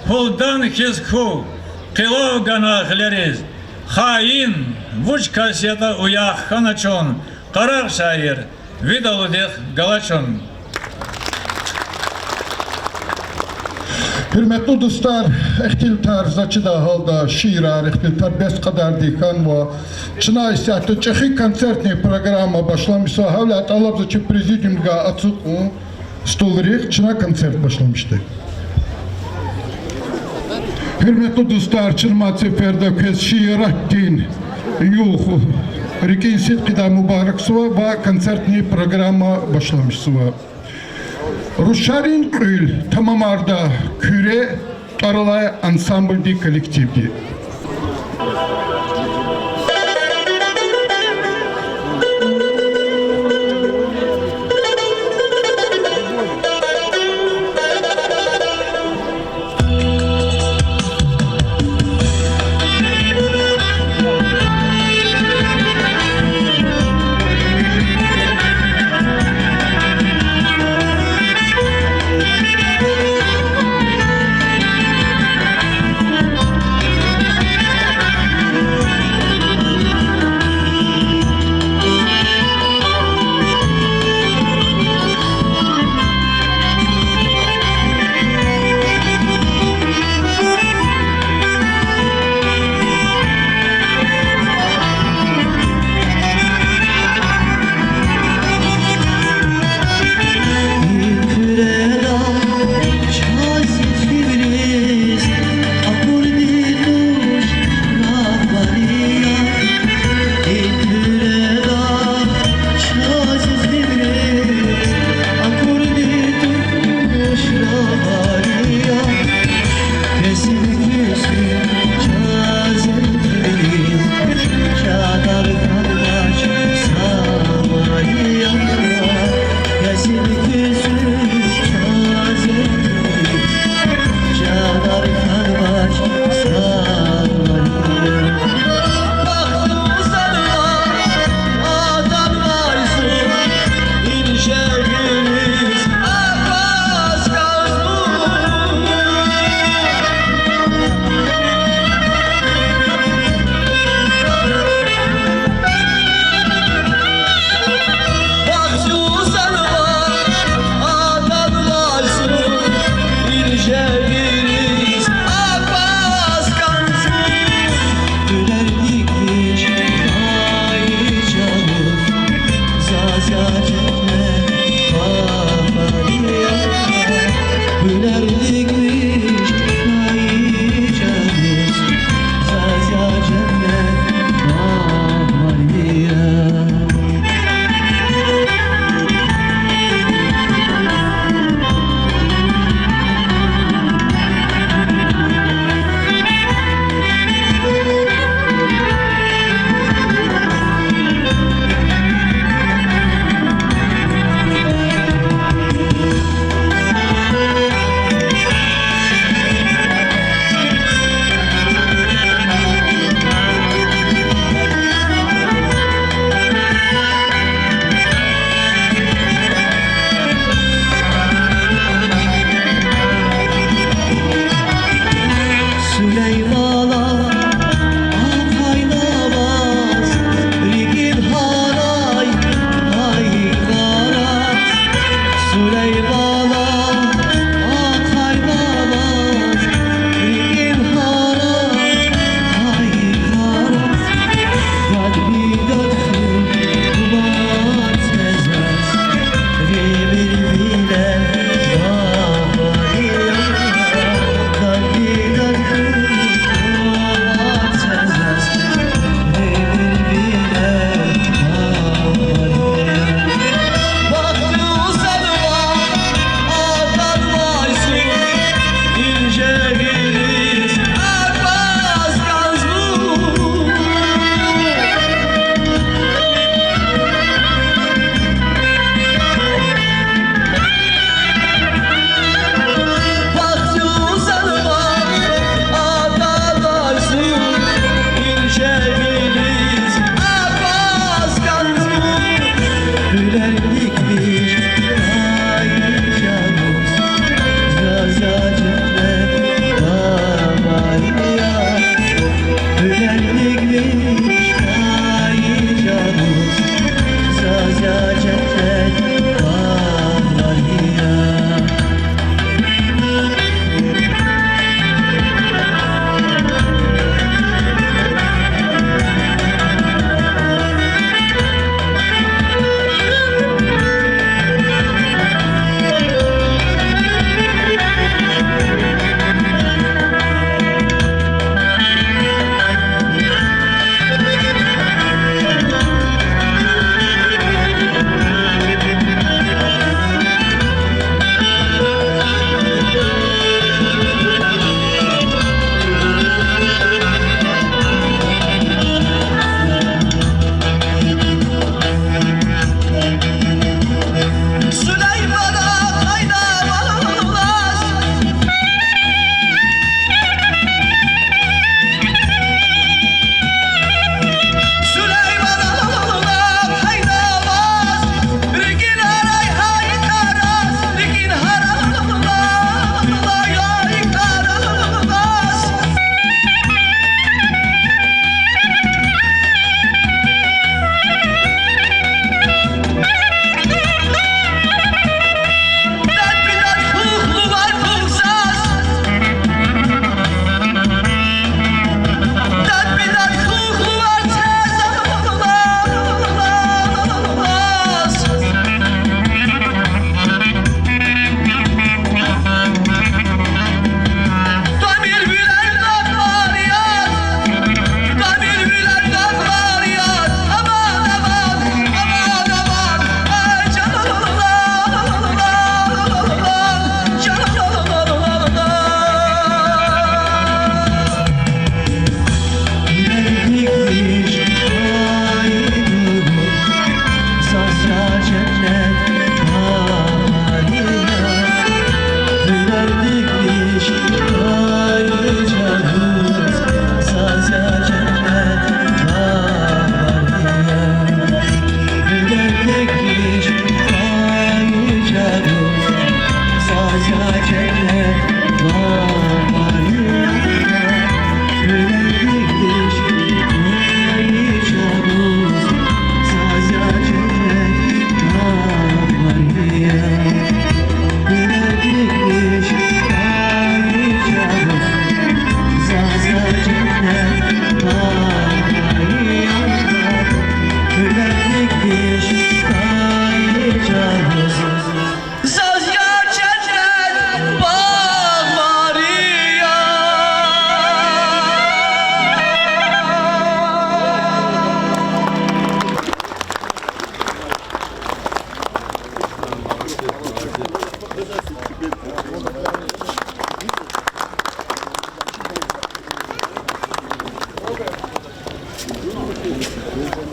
пулдан хьиз хьухь, къилав гана гъилериз. Хаин, вуч кас ятӀа уях хьана чун, къарагъ, шаир, ви далудихъ гала чун. Гьуьрметлу дустар, ихтилатар заз чидай гьалда, шиирар, ихтилатар бес кьадардик хьанва. Чна исятда чӀехи концертный программа башламишзава, гьавиляй тӀалабзава чи президиумдивай ацукьун столрихъ, чна концерт башламишда. Гьуьрметлу дустар, чна мад сеферда квез шииратдин югъ, рикӀин сидкьидай мубаракзава ва концертный программа башламишзава. Рушарин кьуьл тамамарда Куьре тӀвар алай ансамблдин коллективди.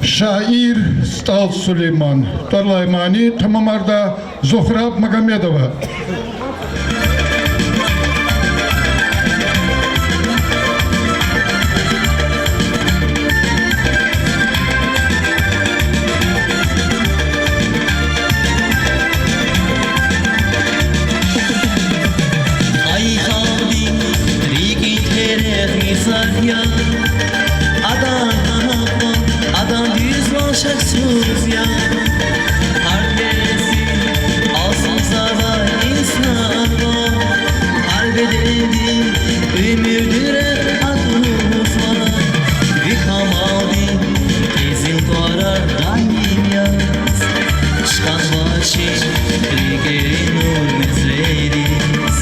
Шаир СтӀал Сулейман. ТӀвар алай мани тамамарда Зухра Магомедова. Ай халкьдин рикӀин терезни заз я, адан гьахъвал, адан дуьзвал шаксуз я. Гьар терезди алцумзавай инсанвал, гьар беденди уьмуьрдин рехъ атӀузва. Ви камалдин къизил тӀварар даим яз, чкӀанвай чи рикӀерин нур мезлериз.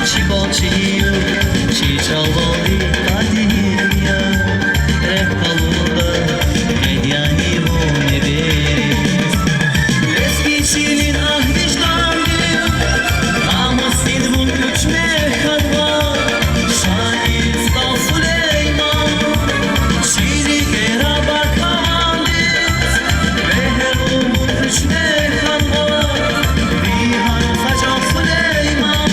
Чи балчи югъ, чи чӀалалди къадим я, рехъ къалурда къед яни вун эвериз. Лезги чилин агь вижданди, намусдин вун уьч мягь хьанва, шаир СтӀал Сулейман. Чи рикӀера баркаллиз, мегьру вун уьч мягь хьанва, ви гьар са чӀал Сулейман.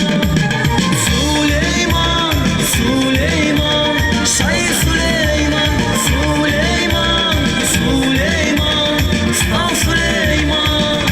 Сулейман, Сулейман, шаир Сулейман, Сулейман, Сулейман, СтӀал Сулейман.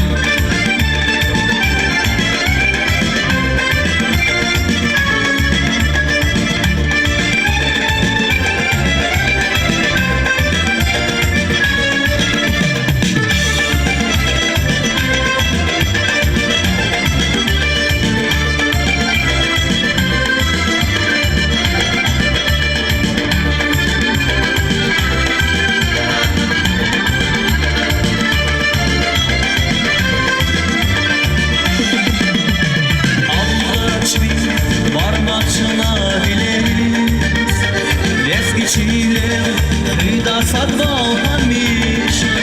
Алкъачни бармак чна вилериз, лезги чилел хуьда садвал гьамиша.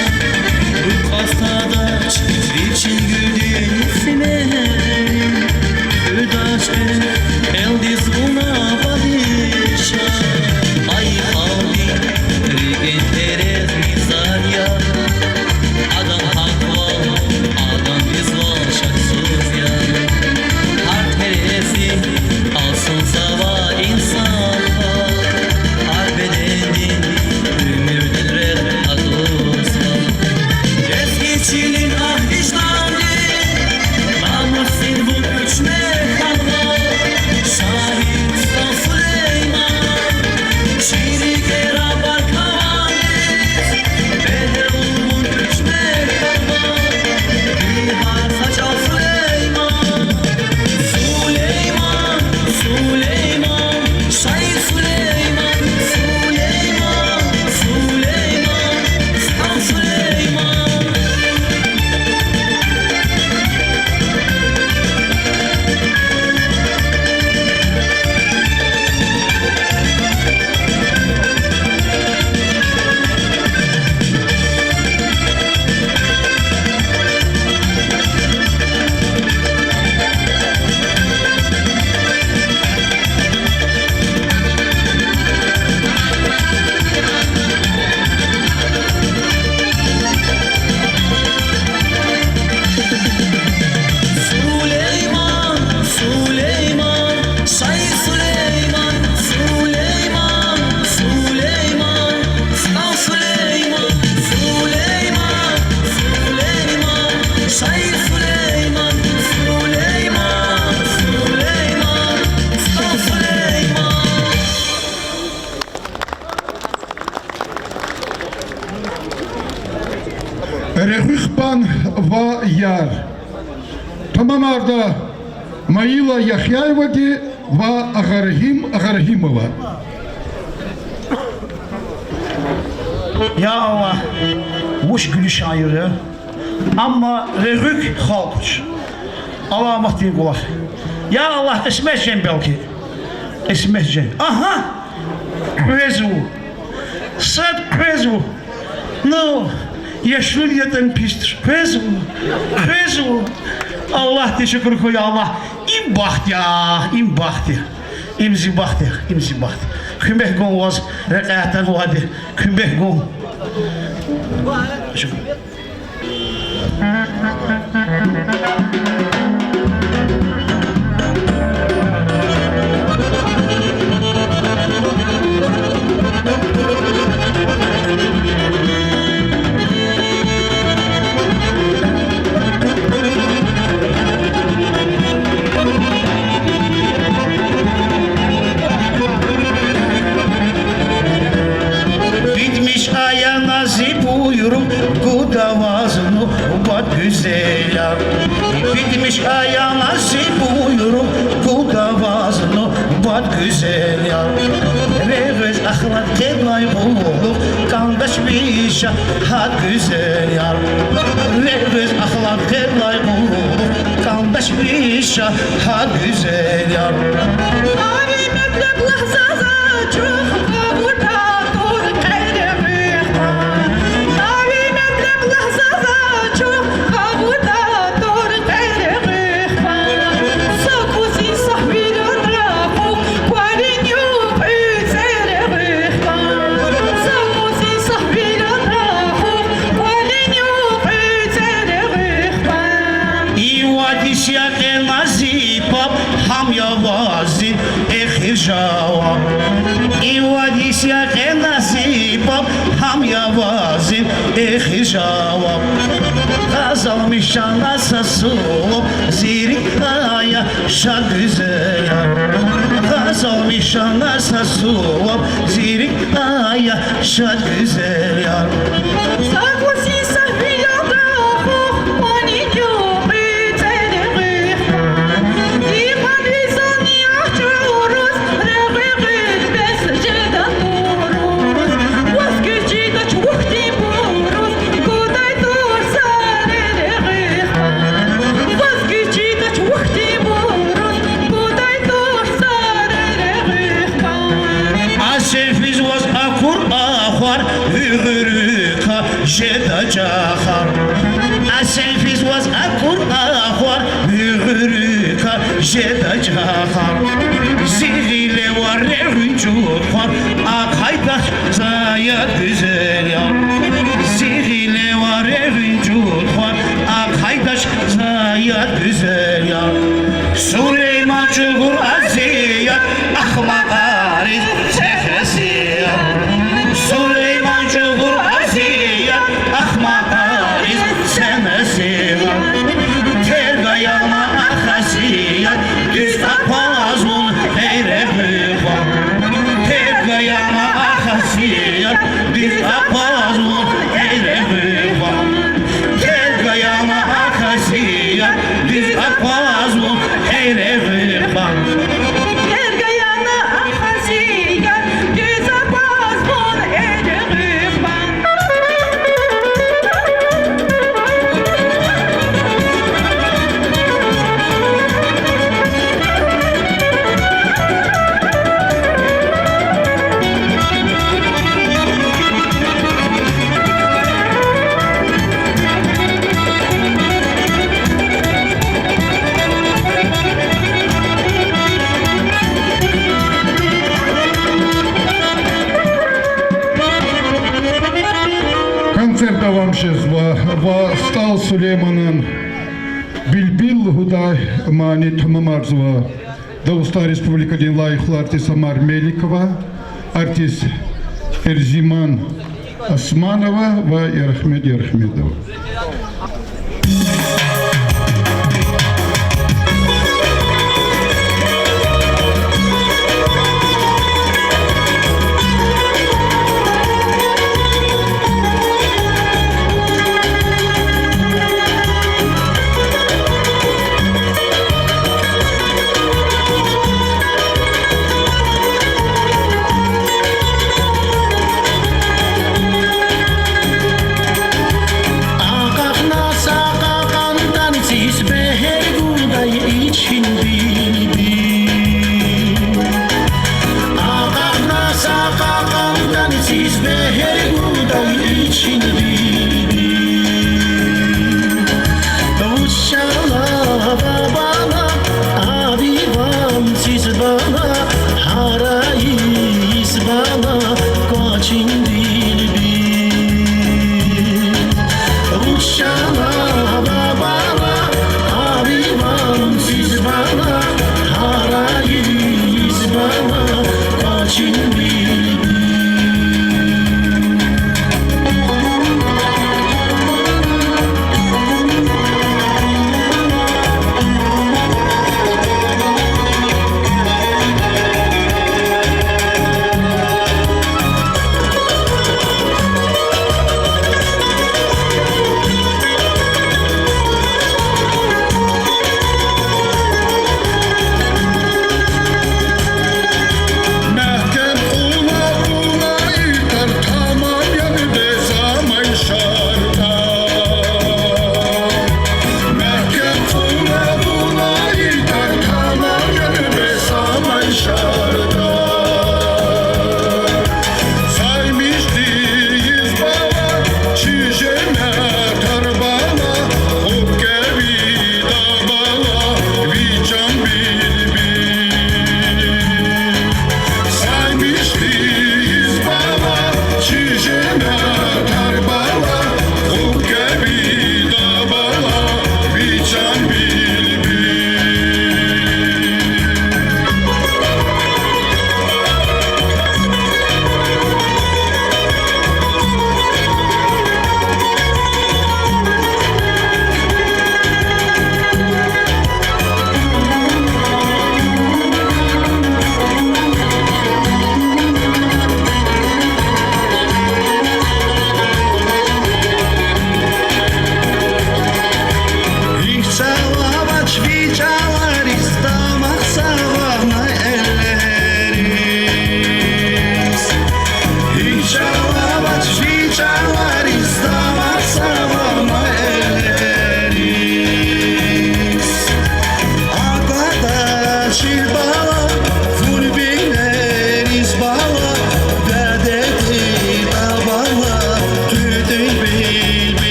Рухваз тадач вичин гуьлдин симер, хуьдач кьилдиз вуна падиша. Ай халкьдин рикӀин терезни заз я, адан гьахъвал, адан дуьзвал шаксуз я. Гьар терезди алцумзавай инсанвал, гьар беденди уьмуьрдин рехъ атӀузва. Лезги чилин агь вижданди, намусдин вун уьч мягь хьанва, шаир СтӀал Сулейман. Чи рикӀера баркаллиз, мегьру вун уьч мягь хьанва, ви гьар са чӀал Сулейман. Сулейман, Сулейман, шаир Сулейман, Сулейман, Сулейман, СтӀал Сулейман. Сулейман, Сулейман, шаир Сулейман, Сулейман, Сулейман, СтӀал Сулейман, Сулейман, Сулейман, шаир Сулейман, Сулейман, Сулейман, СтӀал Сулейман. Регъуьхбан ва яр. Тамамарда Майила Яхъяевади ва Агъарагьим Агъарагьимова. Я Аллагь, вуч гуьлуьшан я, амма регъуьк халкь туш. Аламатдин кӀвалах. Я Аллагь, кьисмет жен белки. Кьисмет жен. Агьа! Къвезва. Сад къвезва. Ну, яшлу ятӀани пис туш. Къвезва. Къвезва. Аллагьдиз шукур хьуй, я Аллагь. Им бахт я, им бахт я. Им зи бахт я, им зи бахт. Куьмек гун ваз, рекье атанвайди, куьмек гун. Битмиш ая на зи буйругъ, гуда ваз нубат, гуьзел яр. Битмиш ая на зи буйругъ, гуда ваз нубат, гуьзел яр. Регъуьз ахлад къедлай къуллугъ, кӀандач виша гьат, гуьзел яр. Регъуьз ахлад къедлай къуллугъ, кӀандач виша гьат, гуьзел яр. Ари метлеб лагьзаз ачух, къавурда тур къеревихъ кьван. Ари метлеб лагьзаз ачух, къавурда тур къеревихъ кьван. Са кӀус инсаф виридан рахух, кӀвалин юкьуь цӀеревихъ кьван. Са кӀус инсаф виридан рахух, кӀвалин юкьуь цӀеревихъ кьван. И вад йис я кьена зи паб, гьам я ваз зи эхир жаваб. И вад йис я кьена зи паб, гьам я ваз зи эхир жаваб. Гъазалмиш чна са суваб, зи рикӀ ая шад, гуьзел яр. Гъазалмиш чна са суваб, зи рикӀ ая шад, гуьзел яр. Са кӀус инсаф виридан рахух, кӀвалин юкьуь цӀеревихъ кьван. И къанни зани ахчуруз, регъуь гъилбес жеда туруз. Ваз гуьз чидач вахтунбуруз, гудай туш са регъуьхъ кьван. Ваз гуьз чидач вахтунбуруз, гудай туш са регъуьхъ кьван. Асеф физ ваз акур ахвар, уьгъуьрикай жеда чахар. Асеф физ ваз акур ахвар, уьгъуьрикай жеда чахар. Зи гъиле варин регъуьн чуд хвар, ахъайдач за яд, гуьзел яр. Зи гъиле варин регъуьн чуд хвар, ахъайдач за яд, гуьзел яр. Сулейман чӀугур азият, ахмакьариз це хасият. Сулейман чӀугур азият, ахмакьариз це насият. Терг ая на а хасият, дуьз акъваз вун гъейри регъуьхъ кьван. Терг ая на а хасият, дуьз акъваз вун гъейри регъуьхъ кьван. Терг ая на а хасият, дуьз акъваз вун гъейри регъуьхъ кьван. Терг ая на а хасият, дуьз акъваз вун гъейри регъуьхъ кьван. Концерт давам жезва ва СтӀал Сулейманан Билбил лугьудай мани тамамарзава. Дагъустан Республикадин лайихлу артист Амар Меликова, артист Эрзиман Османова ва Ярахмед Ярахмедова.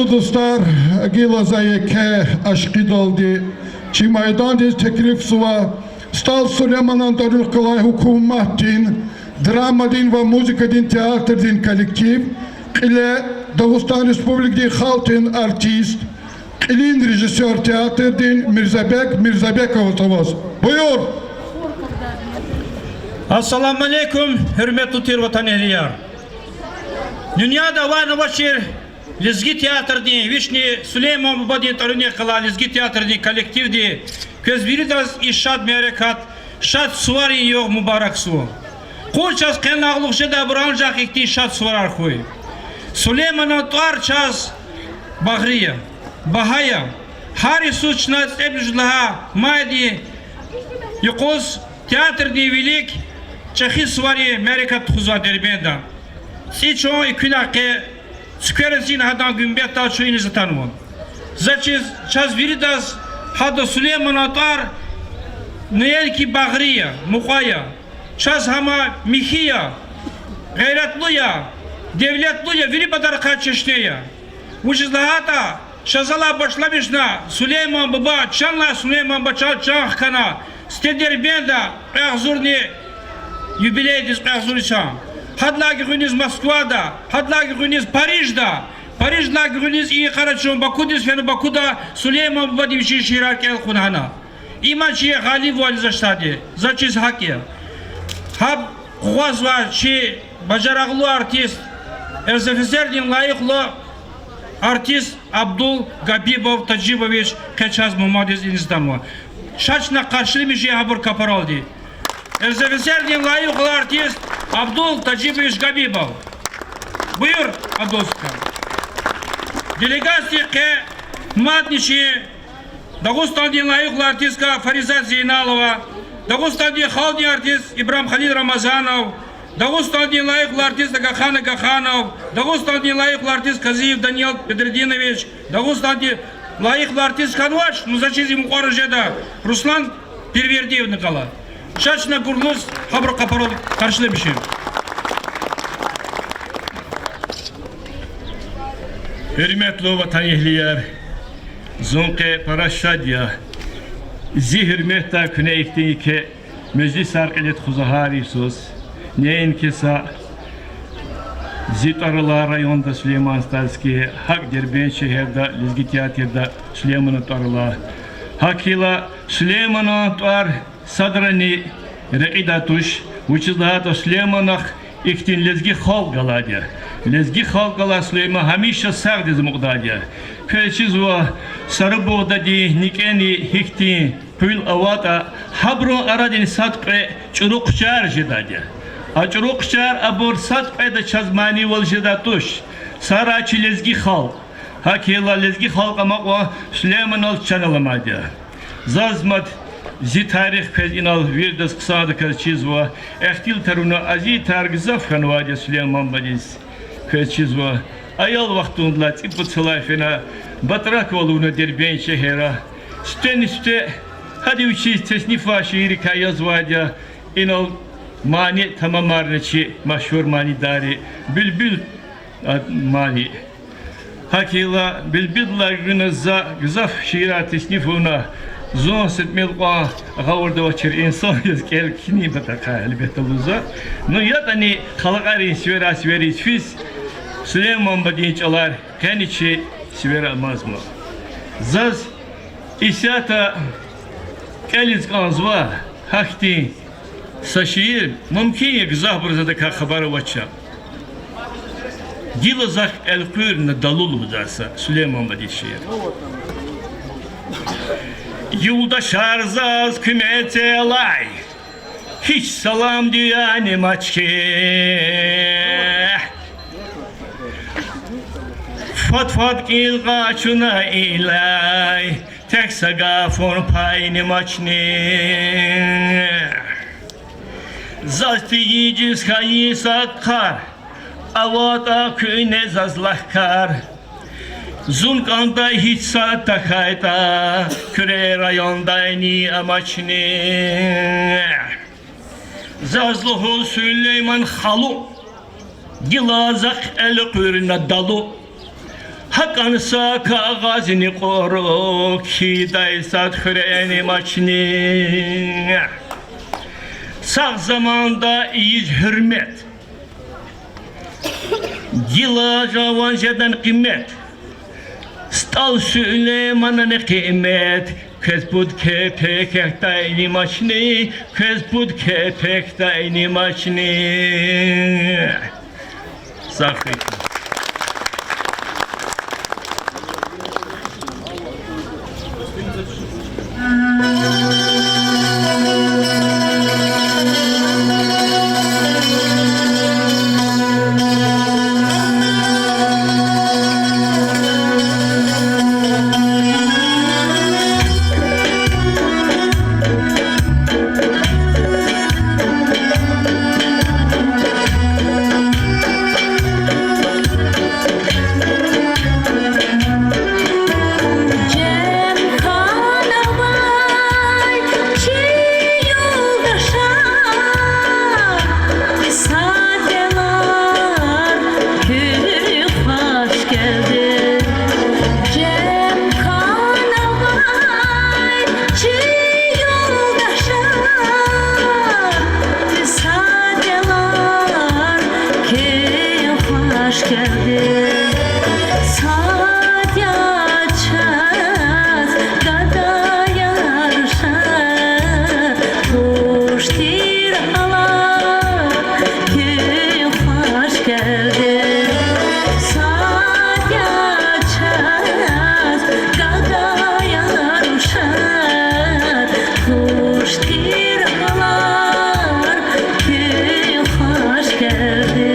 Дустар, гила за еке ашкъидалди чи майдандиз теклифзава СтӀал Сулейманан тӀварунихъ галай гьукуматдин драмадин ва музыкадин театрдин коллектив, кьиле Дагъустан Республикадин халкьдин артист, кьилин режиссёр театрдин Мирзабек Мирзабековаз. Буюр! Ассаламу алейкум, гьуьрметлу тир ватанэгьлияр! Дуьньяда авай-авачир лезги театрдин, вични Сулейман бубадин тӀварунихъ галай лезги театрдин коллективди квез виридаз и шад мярекат, шад суварин югъ мубаракзава. Къуй чаз къенагълух жедайбур анжах ихьтин шад суварар хьуй. Сулейманан тӀвар чаз багъри я, багьа я. Гьар йисуз чна цӀемуьжуьд лагьай майдин юкъуз театрдин вилик чӀехи суварин мярекат тухузвай Дербентда. ЦӀи чун экуьнахъ къе цуькверазни гьадан гуьмбетда чун иниз атанва. За чиз, чаз виридаз гьада Сулейманан тӀвар неинки багъри я, мукьва я, чаз гьам михьи я, гъейратлу я, девлетлу я, вири патарихъай чешне я. Вучиз лагьайтӀа чаз алай башламишна Сулейман буба, чан алай Сулейман буба чан, чан хкана сифте Дербентда кьве агъзурни юбилейдиз кьве агъзур йисан. Гьадалай гуьгъуьниз Москвада, гьадалай гуьгъуьниз Парижда, Париждилай гуьгъуьниз и йикъара чун Бакудиз фена, Бакуда Сулейман бубади вичин шиирар кӀел хъувуна гьана. Има чи гъалибвализ ашади, за чиз гьакӀ я. Гьаб къугъвазвай чи бажарагълу артист, РСФСР-дин лайихлу артист Абдул Габибов Тажибович къе чаз мугьмандиз иниз атанва. Ша чна къаршиламишин гьабур капаралди. РСФСР-дин лайихлу артист Абдул Тажибович Габибов. Буюр, Абдул стха. Делегацияди къе мадни чи Дагъустандин лайихлу артистка Фаризат Зейналова, Дагъустандин халкьдин артист Ибрагьим Халил Рамазанов, Дагъустандин лайихлу артист Агахан Агаханов, Дагъустандин лайихлу артист Казиев Даниял Бедрединович, Дагъустандин лайихлу артист хьанвач, ну, за чиз и мукьвара жеда, Руслан Первердиевни гала. Ша чна гурлуз гьабурун къапарал къаршиламишин. Гьуьрметлу ватанэгьлияр, зун къе пара шад я зи гьуьрметдай куьне ихьтин еке межлисар кьиле тухуз гьар йисуз, неинки са зи тӀвар алай районда Сулейман-Стальский, гьакӀ Дербент шегьерда, лезги театрда Сулейманан тӀвар алай. Гьакила Сулейманан тӀвар садрани рекьидай туш, вучиз лагьайтӀа Сулейманахъ ихьтин лезги халкь галайди я. Лезги халкь галай Сулейман гьамиша сагъдиз амукьдайди я. Квез чизва, Сарабугъдадин никӀени гьихьтин къуьл аватӀа, гьабурун арадин сад кьве чӀуру хъчар жедайди я. А чӀуру хъчар абур сад кьведа чаз манийвал жедай туш. Сарай чи лезги халкь. Гьакила лезги халкь амукьун Сулейманал чан аламайди я. Заз мад зи тарих квез инал виридаз хъсандаказ чизва, ихтилатар авуна азиятар гзаф хьанвайди я Сулейман бадиз. Квез чизва, аял вахтундилай цӀипуд йисалай фена батраквал авуна Дербент шегьерда. Сифтени-сифте гьадан вичиз теснифвай шииррикай язвайди я, инал мани тамамарна чи машгьур манидарри, Билбил, а, мани. Гьакила Билбилдилай гуьгъуьниз за гзаф шиирар тесниф авуна, зун са тӀимил кьван гъавурда авачир инсан яз кӀел кхьинин патахъай, гьелбетда, лугьузва. Ну, ятӀани халкьарин сиверай сивериз физ, Сулейман бадин чӀалар къени чи сивера амазма. Заз исятда кӀелиз кӀанзава гьахьтин са шиир, мумкин я, гзафбуруз адакай хабар авач. Гила захъ элкъуьрна далу лугьудай са Сулейман бадин шиир. Юлдашар заз куьмек це алай, гьич салам-дуьа амач хьи. Фад-фад кьил къачуна илай, тек са гафун пайни амачни. Заз тийижиз хьайи са кар аватӀа, куьне заз лагь кар. Зун кӀандай гьич са тахьайтӀа, Куьре райондайни амачни. Заз лугьуз, Сулейман халу, гила захъ элкъуьрна далу. ГьакӀан са кагъазни кьуру, кхьидай сад хуьрени мачни. Сагъ заманда ийиз гьуьрмет, гила жаван жедан къимет. СтӀал Сулейманан къимет, квез пуд кепекдайни мачни, квез пуд кепекдайни мачни. Сагъ хьуй. Жем хьанавай чи юлдашар, сад ялар, куьн хвашгелди. Жем хьанавай чи юлдашар, сад ялар, куьн хвашгелди. Сад я чаз гадаяр ша, хуш тир гьалар, куьн хвашгелди. Сад я чаз гадаяр ша, хуш тир гьалар, куьн хвашгелди.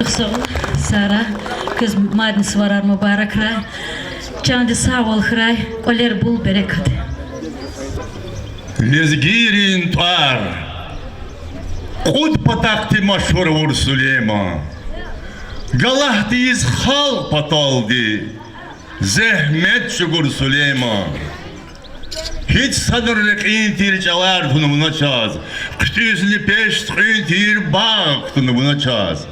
Сагъул, Сара, квез мадни суварар мубаракрай. Чандин сагъвал хьурай, кӀвалер бул, берекат. Лезгийрин тӀвар кьуд патахъди машгьур авур Сулейман. Галат тийиз халкь паталди, зегьмет чӀугур Сулейман. Гьич садан рекьин тийир чӀалар туна вуна чаз, хъуьтӀуьзни пеш туькьуьн тийир багъ кутуна вуна чаз.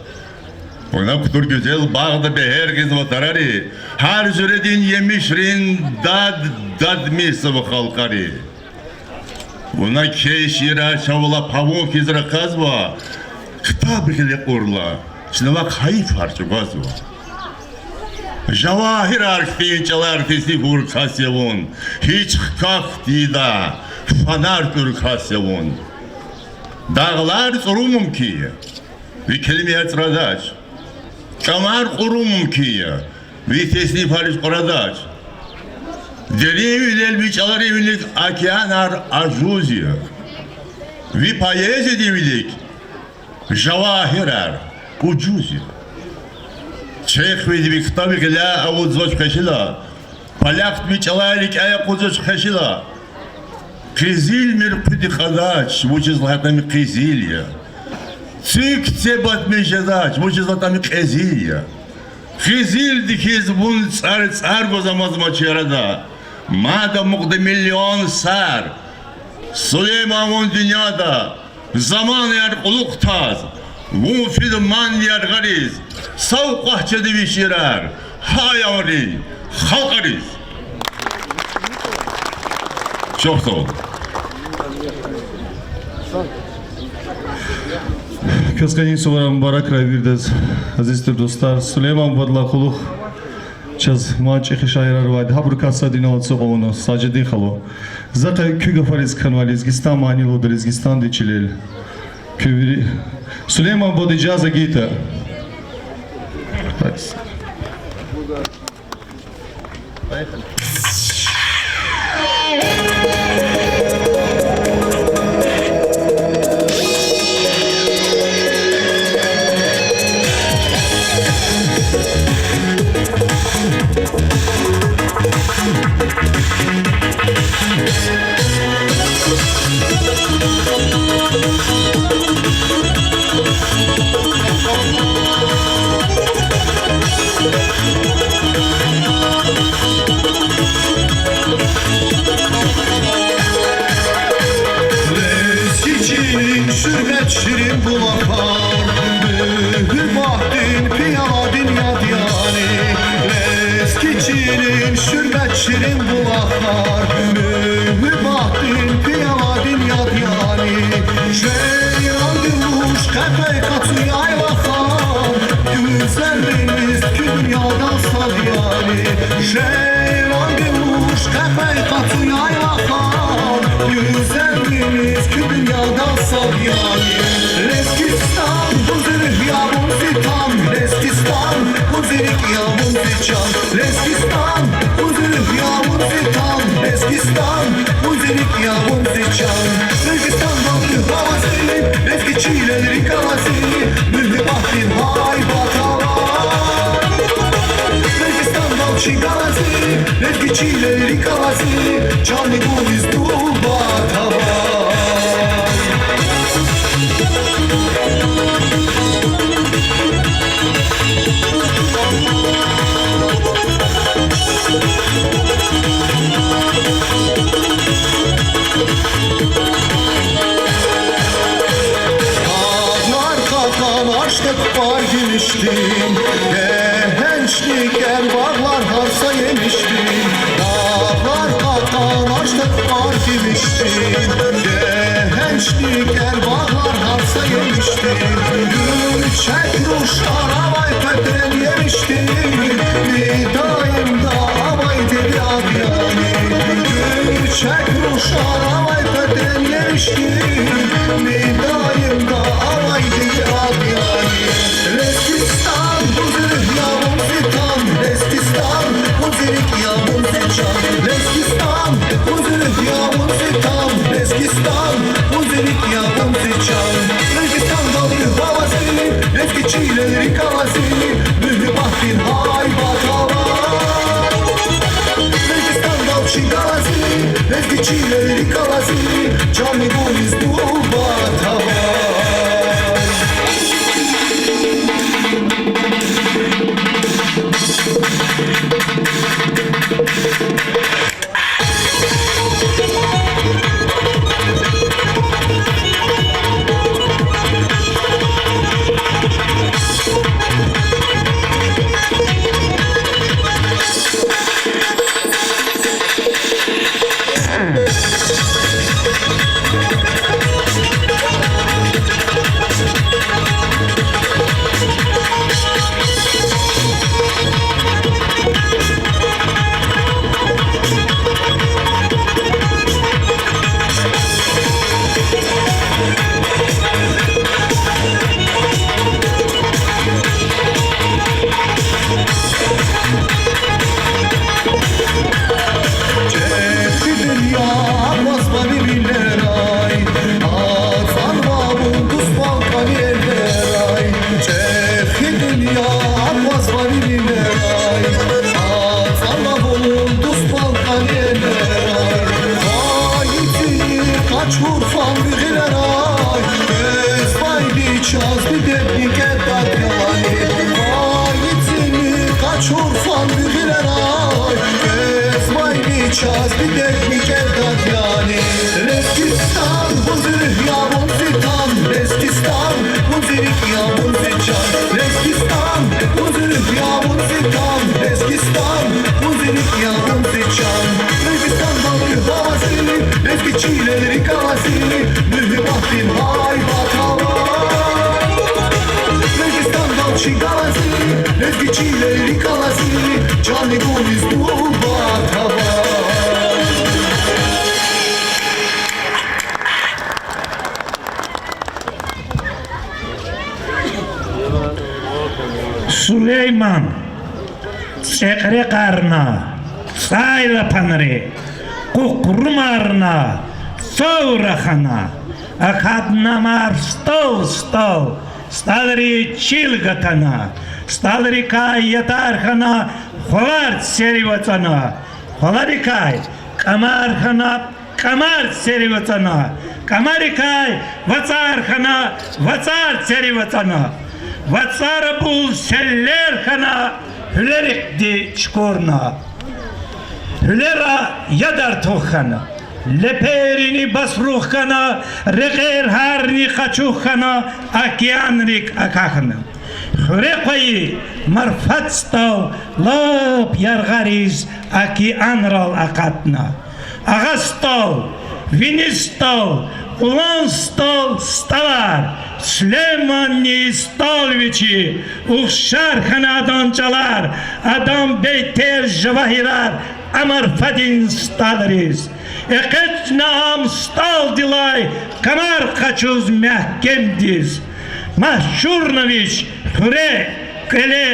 Вуна кутур гуьзел багъда бегьер гъизва тарари, гьар жуьредин емишрин дад дадмишзава халкьари. Вуна кхьей шиирар чавай лап гьавун хьиз рахазва, ктаб гъиле кьурла, чна вахъ гьайифар чӀугвазва. Жавагьирар хьтин чӀалар тесниф авур кас я вун, гьич хкахь тийидай фанар куьр кас я вун. Дагълар цӀурун мумкин я, ви келимаяр цӀрадач. ЧӀамар кьурун мумкин я, ви теснифариз кьурадач. Деринвилел ви чӀаларин вилик океанар ажуз я. Ви поэзиядин вилик жавагьирар ужуз я. Чехвиди ви ктаб гъиляй авудзавач хвешила, полякди ви чӀалай рикӀяй акъудзавач хвешила. Къизилмир хъуьди кьадач, вучиз лагьайтӀа ам къизил я. Цуьк цебатмир жедач, вучиз лагьайтӀа ам кьезил я. Къизилди хьиз вун цӀар-цӀар гваз амазма чи арада. Мад амукьда миллион сар, Сулейман, вун дуьньяда. Заманаяр кьулухъ таз, вун фида ман яргъариз, савкьват жеда ви шиирар гьар аямрин халкьариз. Чухсагъул. Квез къенин суварар мубаракрай виридаз, азиз тир дустар. Сулейман бадалай кьулухъ чаз мад чӀехи шаирар авайди, гьабурукай сад инал ацукьна авуна, Сажидин халу. За къе куь гафариз кхьенвай Лезгистан мани лугьуда, Лезгистандин чилел. Куь вири, Сулейман бади, ижаза гайитӀа. Лезги чилин шуьрбет ширин булахар, муьгьуьббатдин пияладин яд яни. Лезги чилин шуьрбет ширин булахар, муьгьуьббатдин пияладин яд яни. Жейран гуьмуьш къекъвей къацу яйлахар, гуьзелвилиз куь дуьньядал сад яни. Жейран гуьмуьш къекъвей къацу яйлахар, гуьзелвилиз куь дуьньядал сад яни. Лезгистан, гуьзел я вун зи тан, Лезгистан, гуьзел я вун зи чан, Лезгистан, гуьзел я вун зи тан, Лезгистан, гуьзел я вун зи чан. Лезгистандал куь гьалази, лезги чилел рикӀ алази, муьгьуьббатдин гьайбат ава. Лезгистандал чи галази, лезги чилел рикӀ алази, чанни гуниз нубат ава. Дагълар кьакьан, ашта кпӀар гимишдин, гегьеншни кӀел багълар гьар са емишдин. Дагълар кьакьан, ашта кпӀар гимишдин, гегьеншни кӀел багълар гьар са емишдин. Гуьрчег рушар авай къедрен емишдин, мидаимда авайди яд яни. Гуьрчег рушар авай къедрен емишдин, мидаимда авайди яд яни. Лезгистан, гуьзел я вун зи тан, Лезгистан, гуьзел я вун зи чан, Лезгистан, гуьзел я вун зи тан, Лезгистан, гуьзел я вун зи чан. Лезгистандал куь гьалази, Лезги чилел рикӀ алази, муьгьуьббатдин гьайбат авай. Лезгистандал чи галази, лезги чилел рикӀ алази, чан гуниз нубат авай. Чеб дуьнья аквазва вилерай, ацӀанва вун дуствал кӀани элерай. Чеб дуьнья аквазва вилерай, ацӀанва вун дуствал кӀани элерай. Вай цини къачур фан ви гъилерай, квез вайди чаз дидедни кӀедатӀ ялани. Вай цини къачур фан ви гъилерай, квез вайди чаз дидедни кӀедатӀ ялани. Лезгистан, вун зи руьгь я, вун зи тан, Лезгистан, вун зи рикӀ я, вун зи чан. Лезгистан, вун зи руьгь я, вун зи тан, Лезгистан, вун зи рикӀ я, вун зи чан. Лезгистандал куь галази, лезги чилел рикӀ алази, муьгьуьббатдин гьайбат авай. Лезгистандал чи галази, лезги чилел рикӀ алази, чан гуниз нубат авай. Сулейман цӀекьрекьарна, цӀайлапанри, къукърумарна, цавра хьана, акатна амар стӀал-стӀал, стӀалри чил гатана, стӀалрикай ятар хьана, хвалар церив ацӀана, хваларикай кӀамар хьана, кӀамар церив ацӀана, кӀамарикай вацӀар хьана, вацӀар церив ацӀана, вацӀар абур селлер хьана, гьуьлерихъди чукурна. Гьуьлера яд артух хьана, леперини басрух хьана, рекьер гьарни къачух хьана, океанрик акахьна. Хуьре къвайи марфат стӀал лап яргъариз океанрал акъатна. Агъа стӀал, вини стӀал, къулан стӀал, стӀалар, Сулейманни стӀал вичи, ухшар хьана адан чӀалар, адан бейтер жавагьирар а марфадин стӀалриз. ЭкъечӀна ам стӀалдилай, кӀамар къачуз мягькемдиз. Машгьурна вич хуьре, кӀвале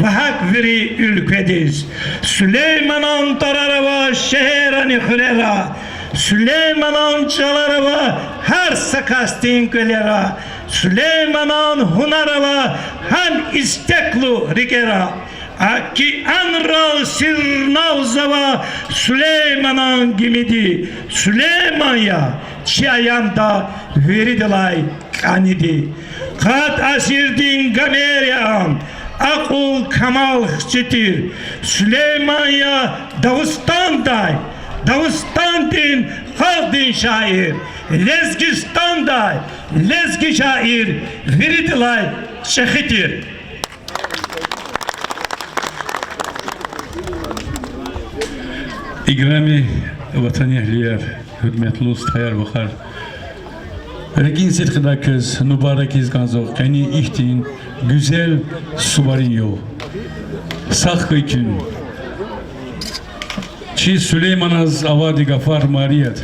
ва гьакӀ вири уьлкведиз. Сулейманан тӀварар ава шегьеррани хуьрера, Сулейманан чӀалар ава гьар са касдин кӀвалера, Сулейманан гьунар ава гьам истеклу рикӀера. Океанрал сирнавзава Сулейманан гимиди, Сулейман я чи аямда виридалай кӀаниди. Къад асирдин Гомер я ам, акьул-камал хци тир. Сулейман я Дагъустандай, Дагъустандин халкьдин шаир, Лезгистандай, лезги шаир, виридалай чӀехи тир. Играми ватанэгьлияр, гьуьрметлу стхаяр-вахар, рикӀин сидкьидай квез мубарак ийиз кӀанзава къенин ихьтин гуьзел суварин югъ. Сагъ хьуй куьн. Чи Сулейманаз авайди гафар Марият.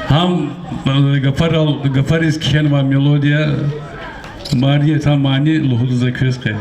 Гьам, э, гафарал, гафариз кхьенвай мелодия, Мариятан мани лугьуда за квез къе.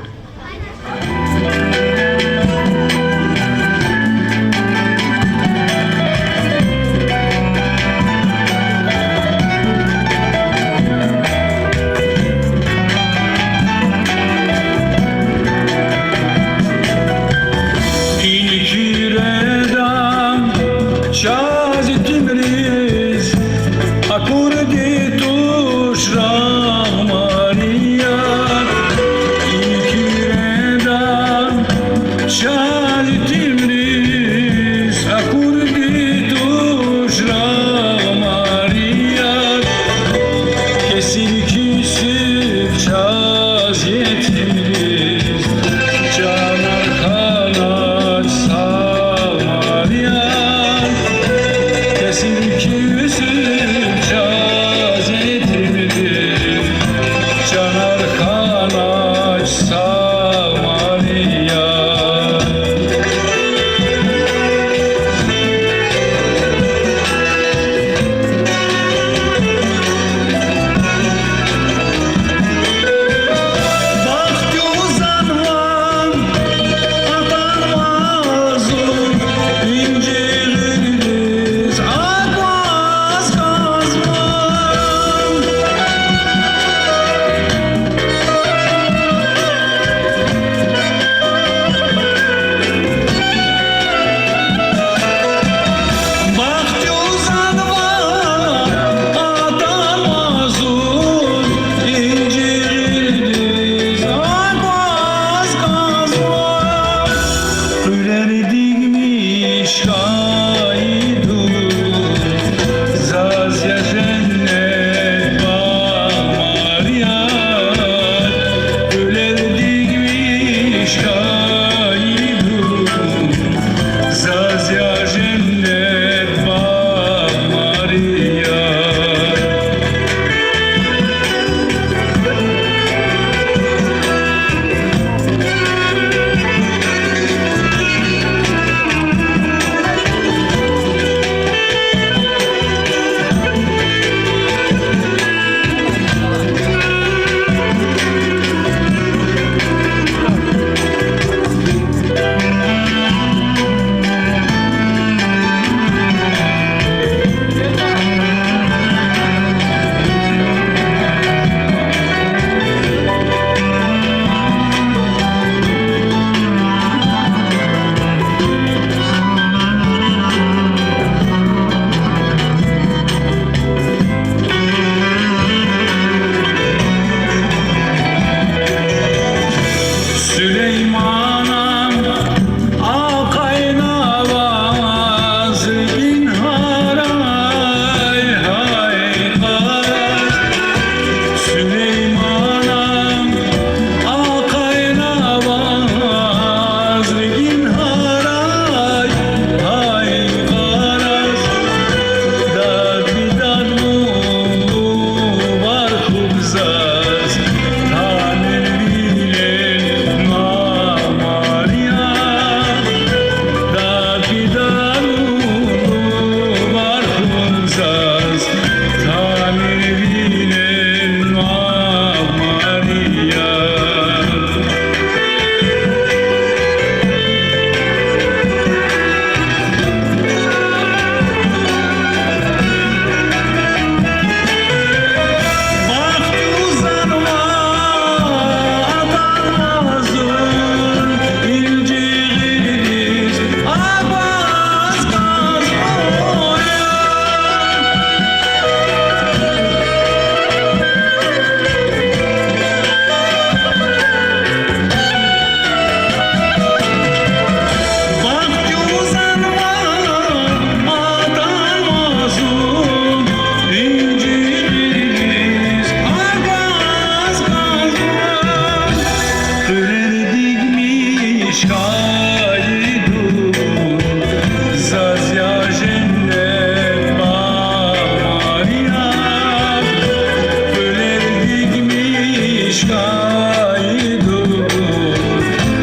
Шагьидугур,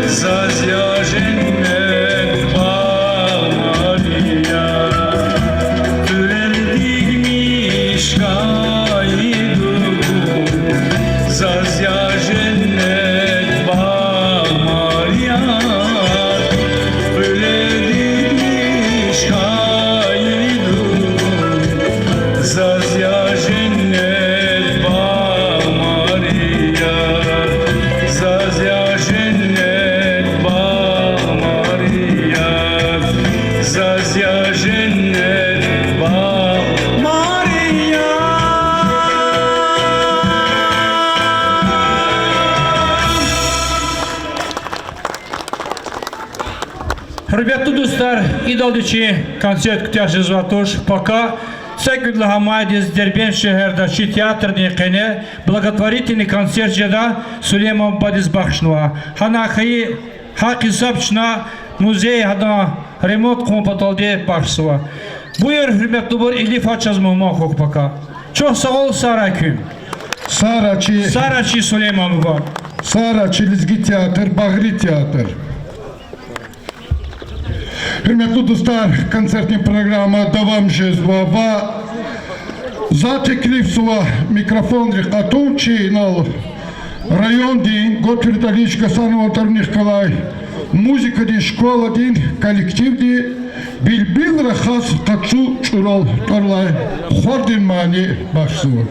заз я женнет багъ, Мария. Кьуьлердин шагьидугур, заз я женнет багъ, Мария. Кьуьлердин шагьидугур, заз я женнет багъ, Мария, заз я женнет багъ, Мария, заз я женнет багъ, Мария. Гьуьрметлу дустар, идалди чи концерт куьтягь жезвай туш. Пака цӀекӀуьд лагьай майдиз Дербент шегьерда чи театрдин къене благотворительный концерт жеда, Сулейман бубадиз бахшнава. Гьана хьайи гьахъ-гьисаб чна музей гьадан ремонт хъувун паталди бахшзава. Буюр, гьуьрметлубур, илиф чаз мугьман хьухь пака. Чухсагъул, сагърай куьн. Сагърай чи, сагърай чи Сулейман буба. Сагърай чи лезги театр, багъри театр. Гьуьрметлу дустар, концертдин программа давам жезва ва за теклифзава микрофонрихъ гатун чи инал райондин Готфрид Алиевич Гасанован тӀварунихъ галай музыкадин школадин коллективди Билбил рахаз къацу чӀурал тӀвар алай хвардин мани бахшзава.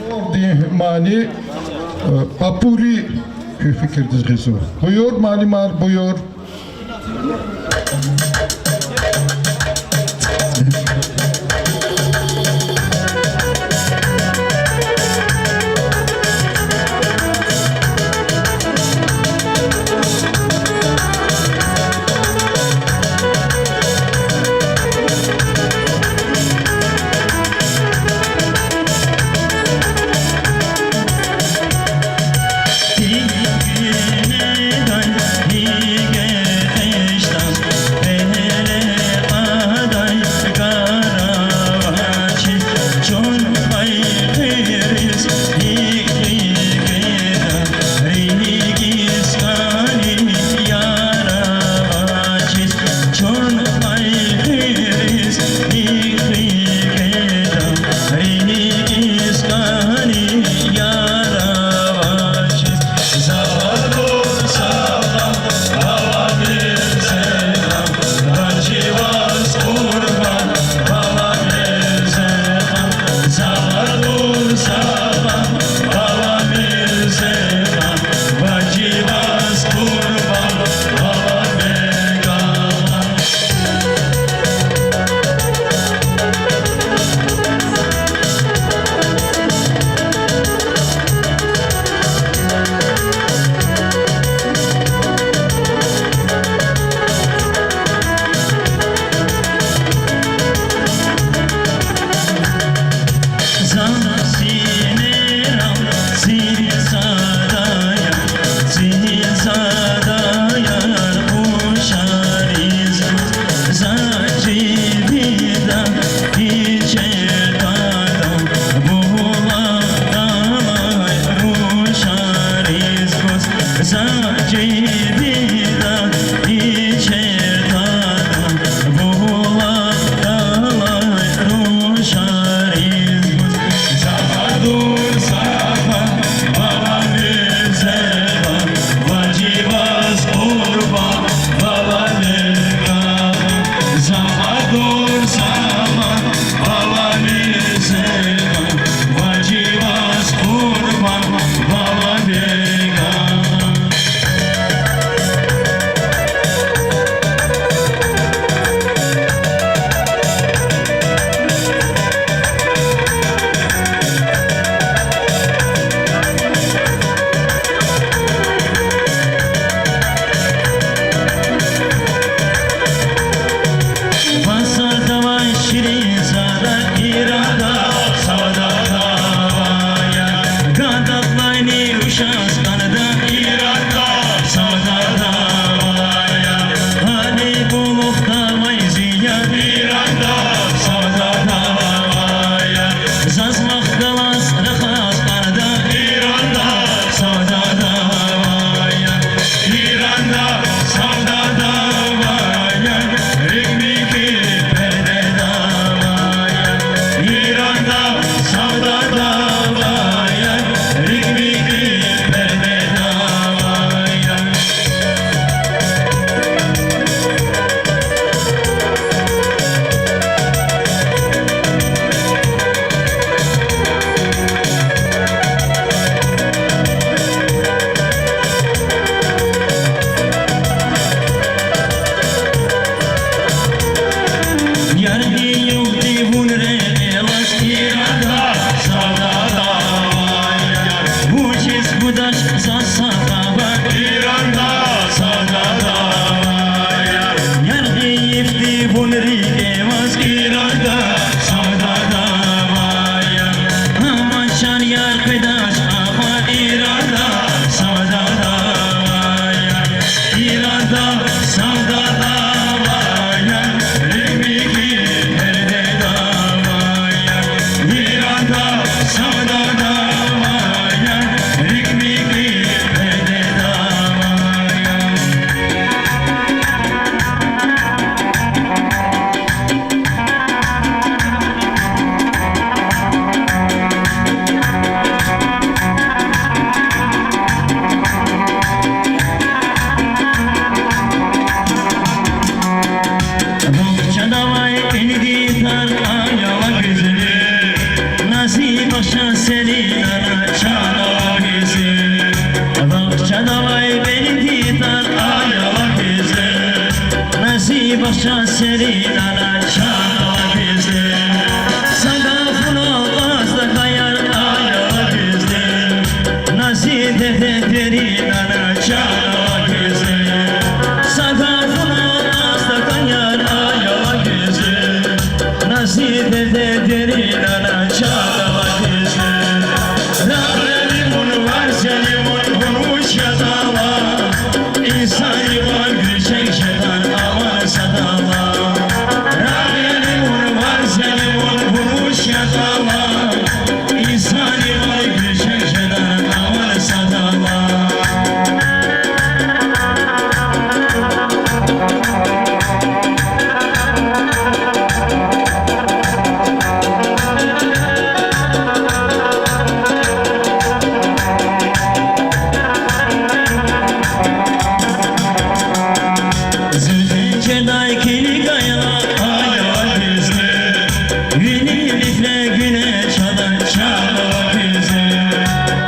Мурди мани, э, папури куь фикирдиз гъизва. Буюр, муаллимар, буюр. За жибинда ичер тада, булах галай рушариз гуз. За гьадур сагъа, бала мезеба, важиваз къурбан, бала мегъаба. За гьадур сагъа, бала мезеба, важиваз къурбан, бала мегъаба. Ваз сад авай ширин сада, Иранда савдада авай я. Гададлайни рушаз кӀанда, Иранда савдада авай я. Гьали булухдавай зи яр, Иранда савдада авай я. Заз вахъ галаз рахаз кӀанда, Иранда савдада авай я. Иранда савдада авай я, рикӀ михьи пердеда авай я. Иранда савдада авай я, рикӀ михьи пердеда авай я. Яргъи югъди вун рекье аваз, Иранда савдада авай я. Вучиз гудач за сахават, Иранда савдада авай я. Яргъи йифди вун рикӀе аваз, Иранда савдада авай я. Аман чан яр къведач ахвар, Иранда савдада авай я. Иранда савдада авай я, рикӀ михьи пердеда авай я. Иранда савдада авай я, рикӀ михьи пердеда авай я. Бахчадавай энди тар, аялар гуьзел, назибахш Селинана чан ава гуьзел. Бахчадавай энди тар, аялар гуьзел, назибахш Селинана чан ава гуьзел. Са гафуна кьаздакай яр, аялар гуьзел, назиб деде Перинана чан ава гуьзел. Са гафуна кьаздакай яр, аялар гуьзел, назиб деде Перинана чан ава гуьзел. Рагъ я лимун, варз я лимун, вун вуч ятӀа лагь, инсанривай гуьрчег жедай аман сад лагь. Рагъ я лимун, варз я лимун, вун вуч ятӀа лагь, инсанривай гуьрчег жедай аман сад лагь. Зуьлфенчирдай килигайла, аялар гуьзел, вилин ифле гуьне чадай чан ава гуьзел.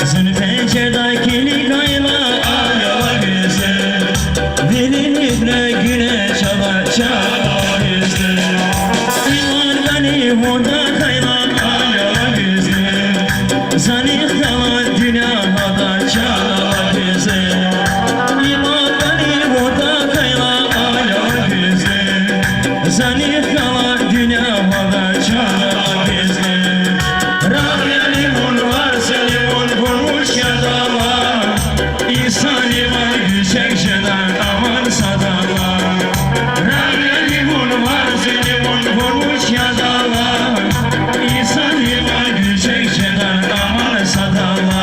Зуьлфенчирдай килигайла, аялар гуьзел, вилин ифле гуьне чадай чан ава гуьзел. Иман кӀани вун тахьайла, аялар гуьзел, зани хьайила дуьнья гьада чан ава гуьзел. Иман кӀани вун тахьайла, аялар гуьзел, зани хьайила дуьнья гьада чан ава гуьзел. Рагъ я лимун, варз я лимун, вун вуч ятӀа лагь, инсанривай гуьрчег жедай аман сад лагь. Рагъ я лимун, варз я лимун, вун вуч ятӀа лагь, инсанривай гуьрчег жедай аман сад лагь.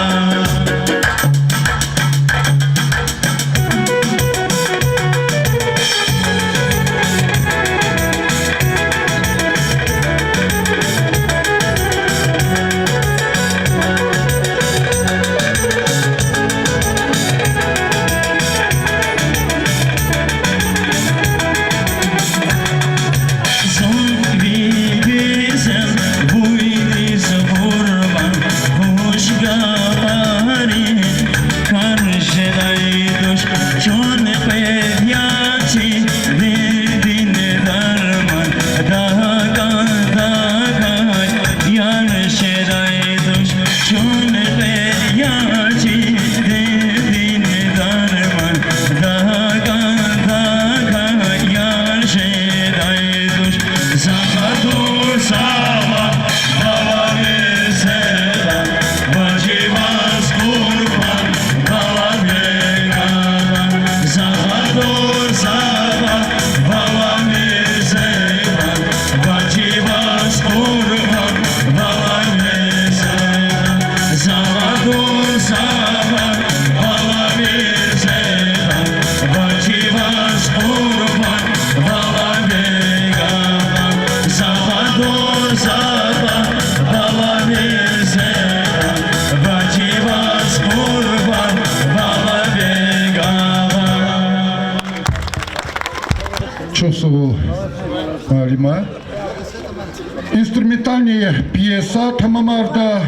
Инструментальный пьеса тамамарда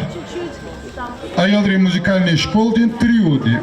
аялрин музыкальный школадин триоди.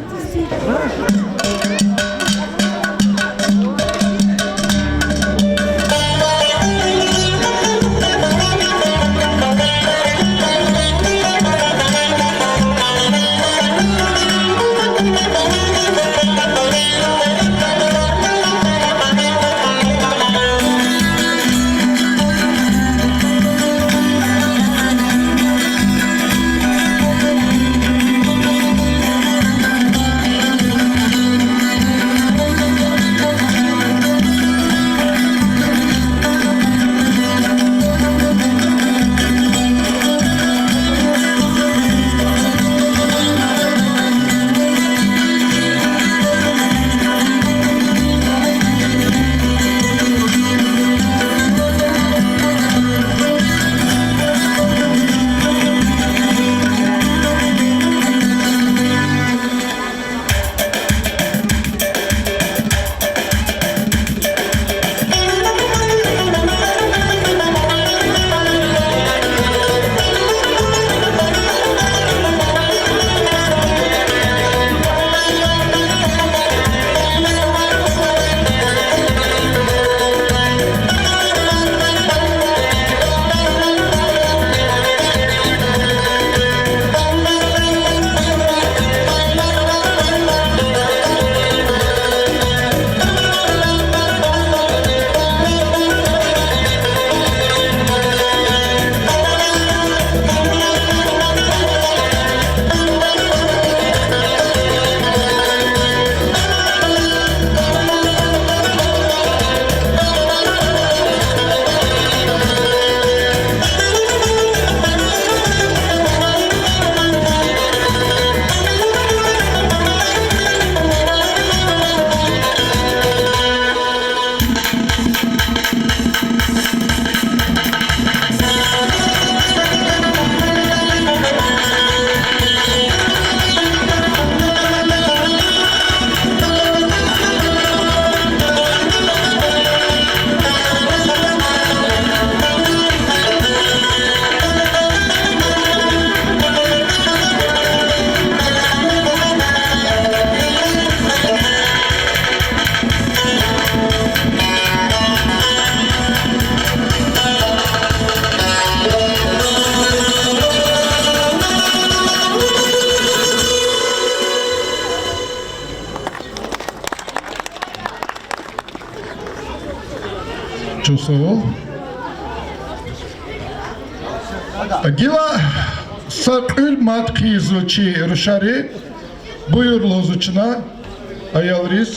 Чухсагъул. Гила са кьуьл мад хъийизва чи рушари, буюр лугьузва чна аялриз.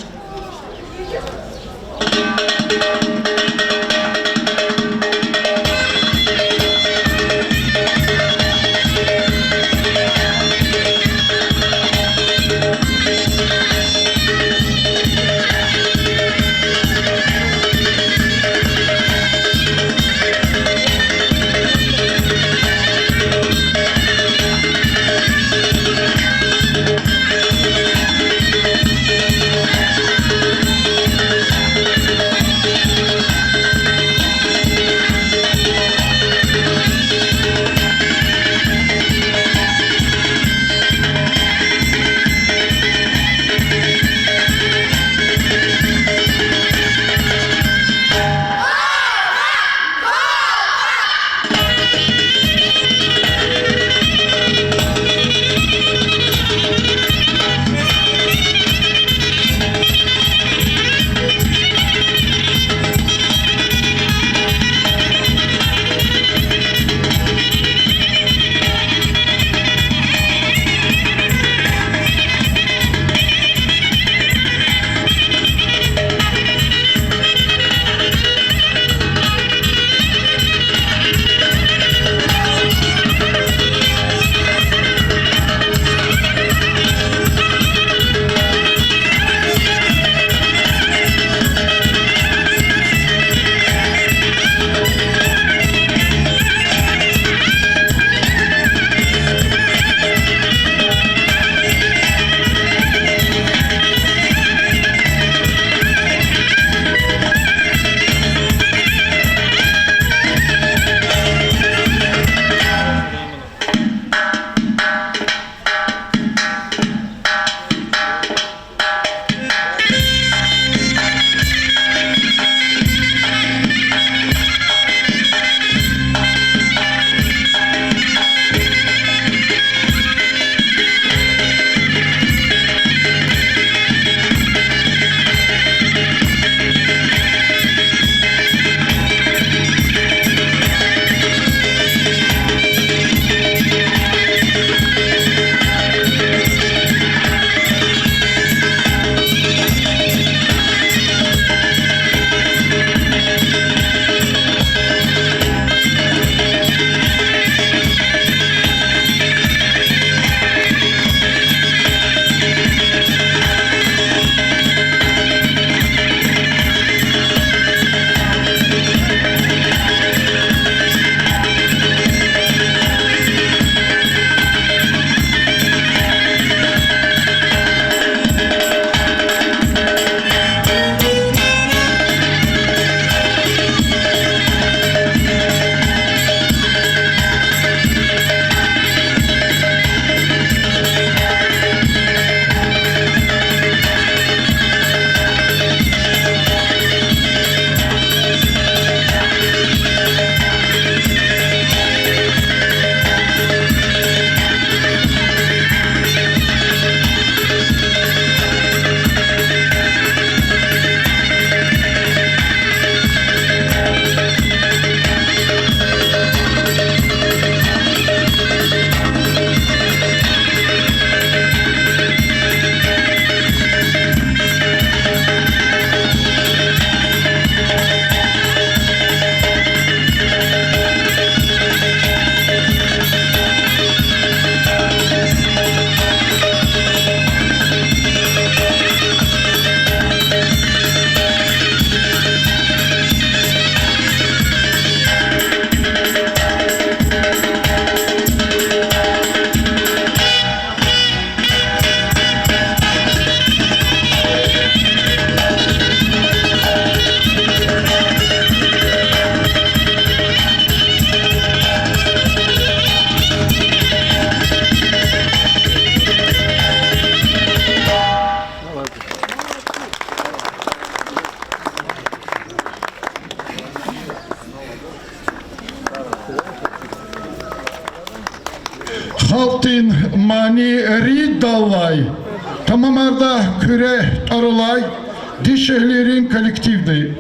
Ридалай тамамарда Куьре тӀвар алай дишегьлийрин коллективди.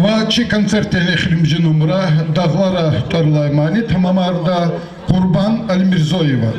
Ва чи концертдин эхиримжи нумра Дагълара тӀвар алай мани тамамарда Къурбан Алимирзоева.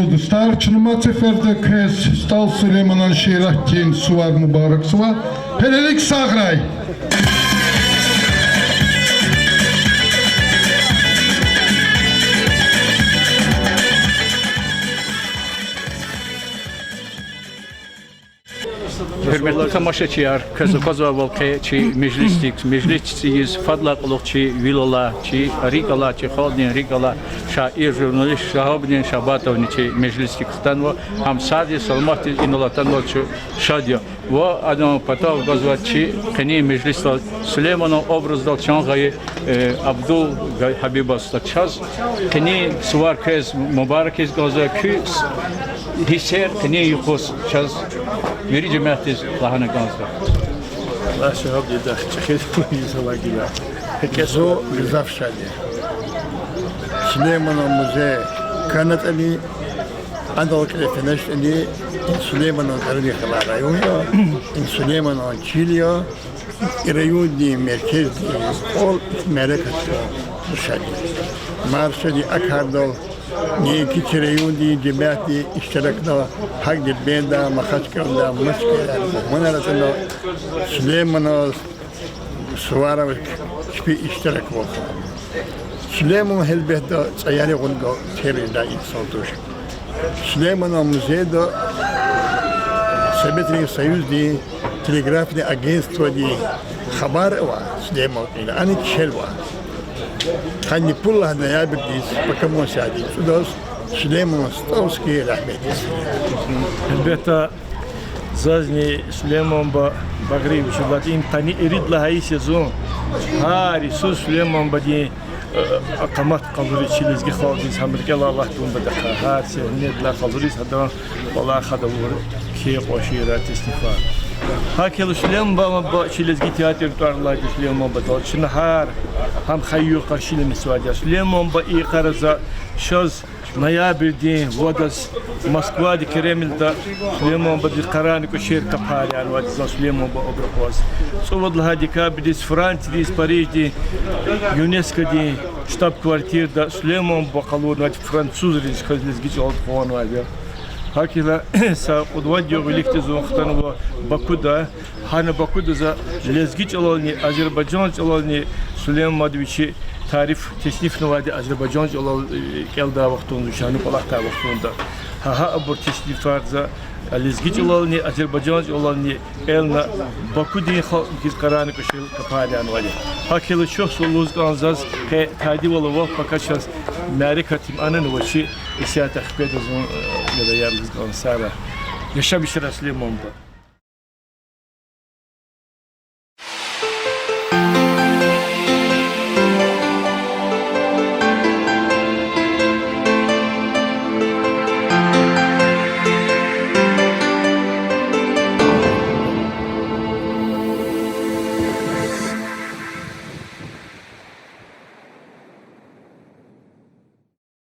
Дустар, чна мад сеферда квез СтӀал Сулейманан шииратдин сувар мубаракзава. Гьелелиг сагърай. Гьуьрметлу тамашачияр, квез аквазвайвал къе чи межлисдик, межлис цӀийиз фадлай кьулухъ чи вил алай, чи рикӀ алай, чи халкьдин рикӀ алай шаир, журналист Шагьабудин Шагьбатовни чи межлисдик хтанва, гьам сагъди, саламатди инал атанваз чун шад я. Ва адан патав гвазва чи къенин межлисдал Сулейманан образдал чан гъайи, э, Абдул Гьабибаз. Чаз къенин сувар квез мубарак ийиз кӀанзава, куь гьиссер къенин юкъуз чаз вири жемятдиз лагьана кӀанзава. Аллагь сагьаб жеда, чӀехи са лагьана. Зун гзаф шад я. Сулейманан музей кӀанатӀани, адал кьиле феначтӀани, им Сулейманан тӀварунихъ алай район я, им Сулейманан чил я, и райондин меркездин кӀвал мярекат тушир. Маршди а кардал неинки чи райондин жемятди иштиракна, гьакӀ Дербентда, Махачкъалада, Махачкъалада мугьманар атана, Сулейманаз суварив чпи иштираквал. Сулейман гьелбетда цӀаяри гъунга терждай инсан туш. Сулейманан музейда Советрин Союздин телеграфный агентстводин хабар ава Сулейман кьиле, ани кхьенва. Къанни пуд лагьай ноябрдиз, пакаман сятдин цӀудаз Сулейманан СтӀалский рагьметдиз. Гьелбетда, зазни Сулейман буба багъри вичиз лагьайди, им къанни ирид лагьай йис я зун. Гьар йисуз Сулейман бубадин, э, къамат къалуриз чи лезги халкьдиз, гьам рикӀелай алатун патахъай, гьар сегьнедилай къалуриз гьадан кӀвалахда авур кхьей кьван шиирар, теснифар. ГьакӀ хьайила Сулейман буба чи лезги театрдин тӀвар алайди Сулейман бубадал чна гьар, гьам хайи югъ къаршиламишзавайди я. Сулейман буба и йикъара за шаз ноябрдин вадаз Москвадин Кремлда Сулейман бубадин къарагъна кӀвачер капар янавайди за Сулейман буба образ акъваз. ЦӀувад лагьай декабрдиз Франциядиз, Париждин ЮНЕСКОдин штаб-квартирда Сулейман буба къалурнавайди французриз хьиз лезги чӀалал тухванвайди я. ГьакӀ хьайила са кьуд-вад югъ виликди зун хтанва Бакуда, гьана Бакуда за лезги чӀалални, азербайжан чӀалални Сулейман бубади вичин тариф теснифнавайди азербайжан чӀалал, э, кӀелдай вахтунда, вичи гьана кӀвалахдай вахтунда. Гьа, гьа абур теснифар за лезги чӀалални, азербайжан чӀалални кӀелна, Бакудин халкьдиз къарагъна кӀвачел капар янавайди я. ГьакӀ хьайила чухсагъул лугьуз кӀанзава заз, къе тадивал ава, пака чаз мярекат им ананва чи исятда хипедаз зун, э, яда яр лугьуз кӀанзава сара. Яшамиш хьурай Сулейман буба.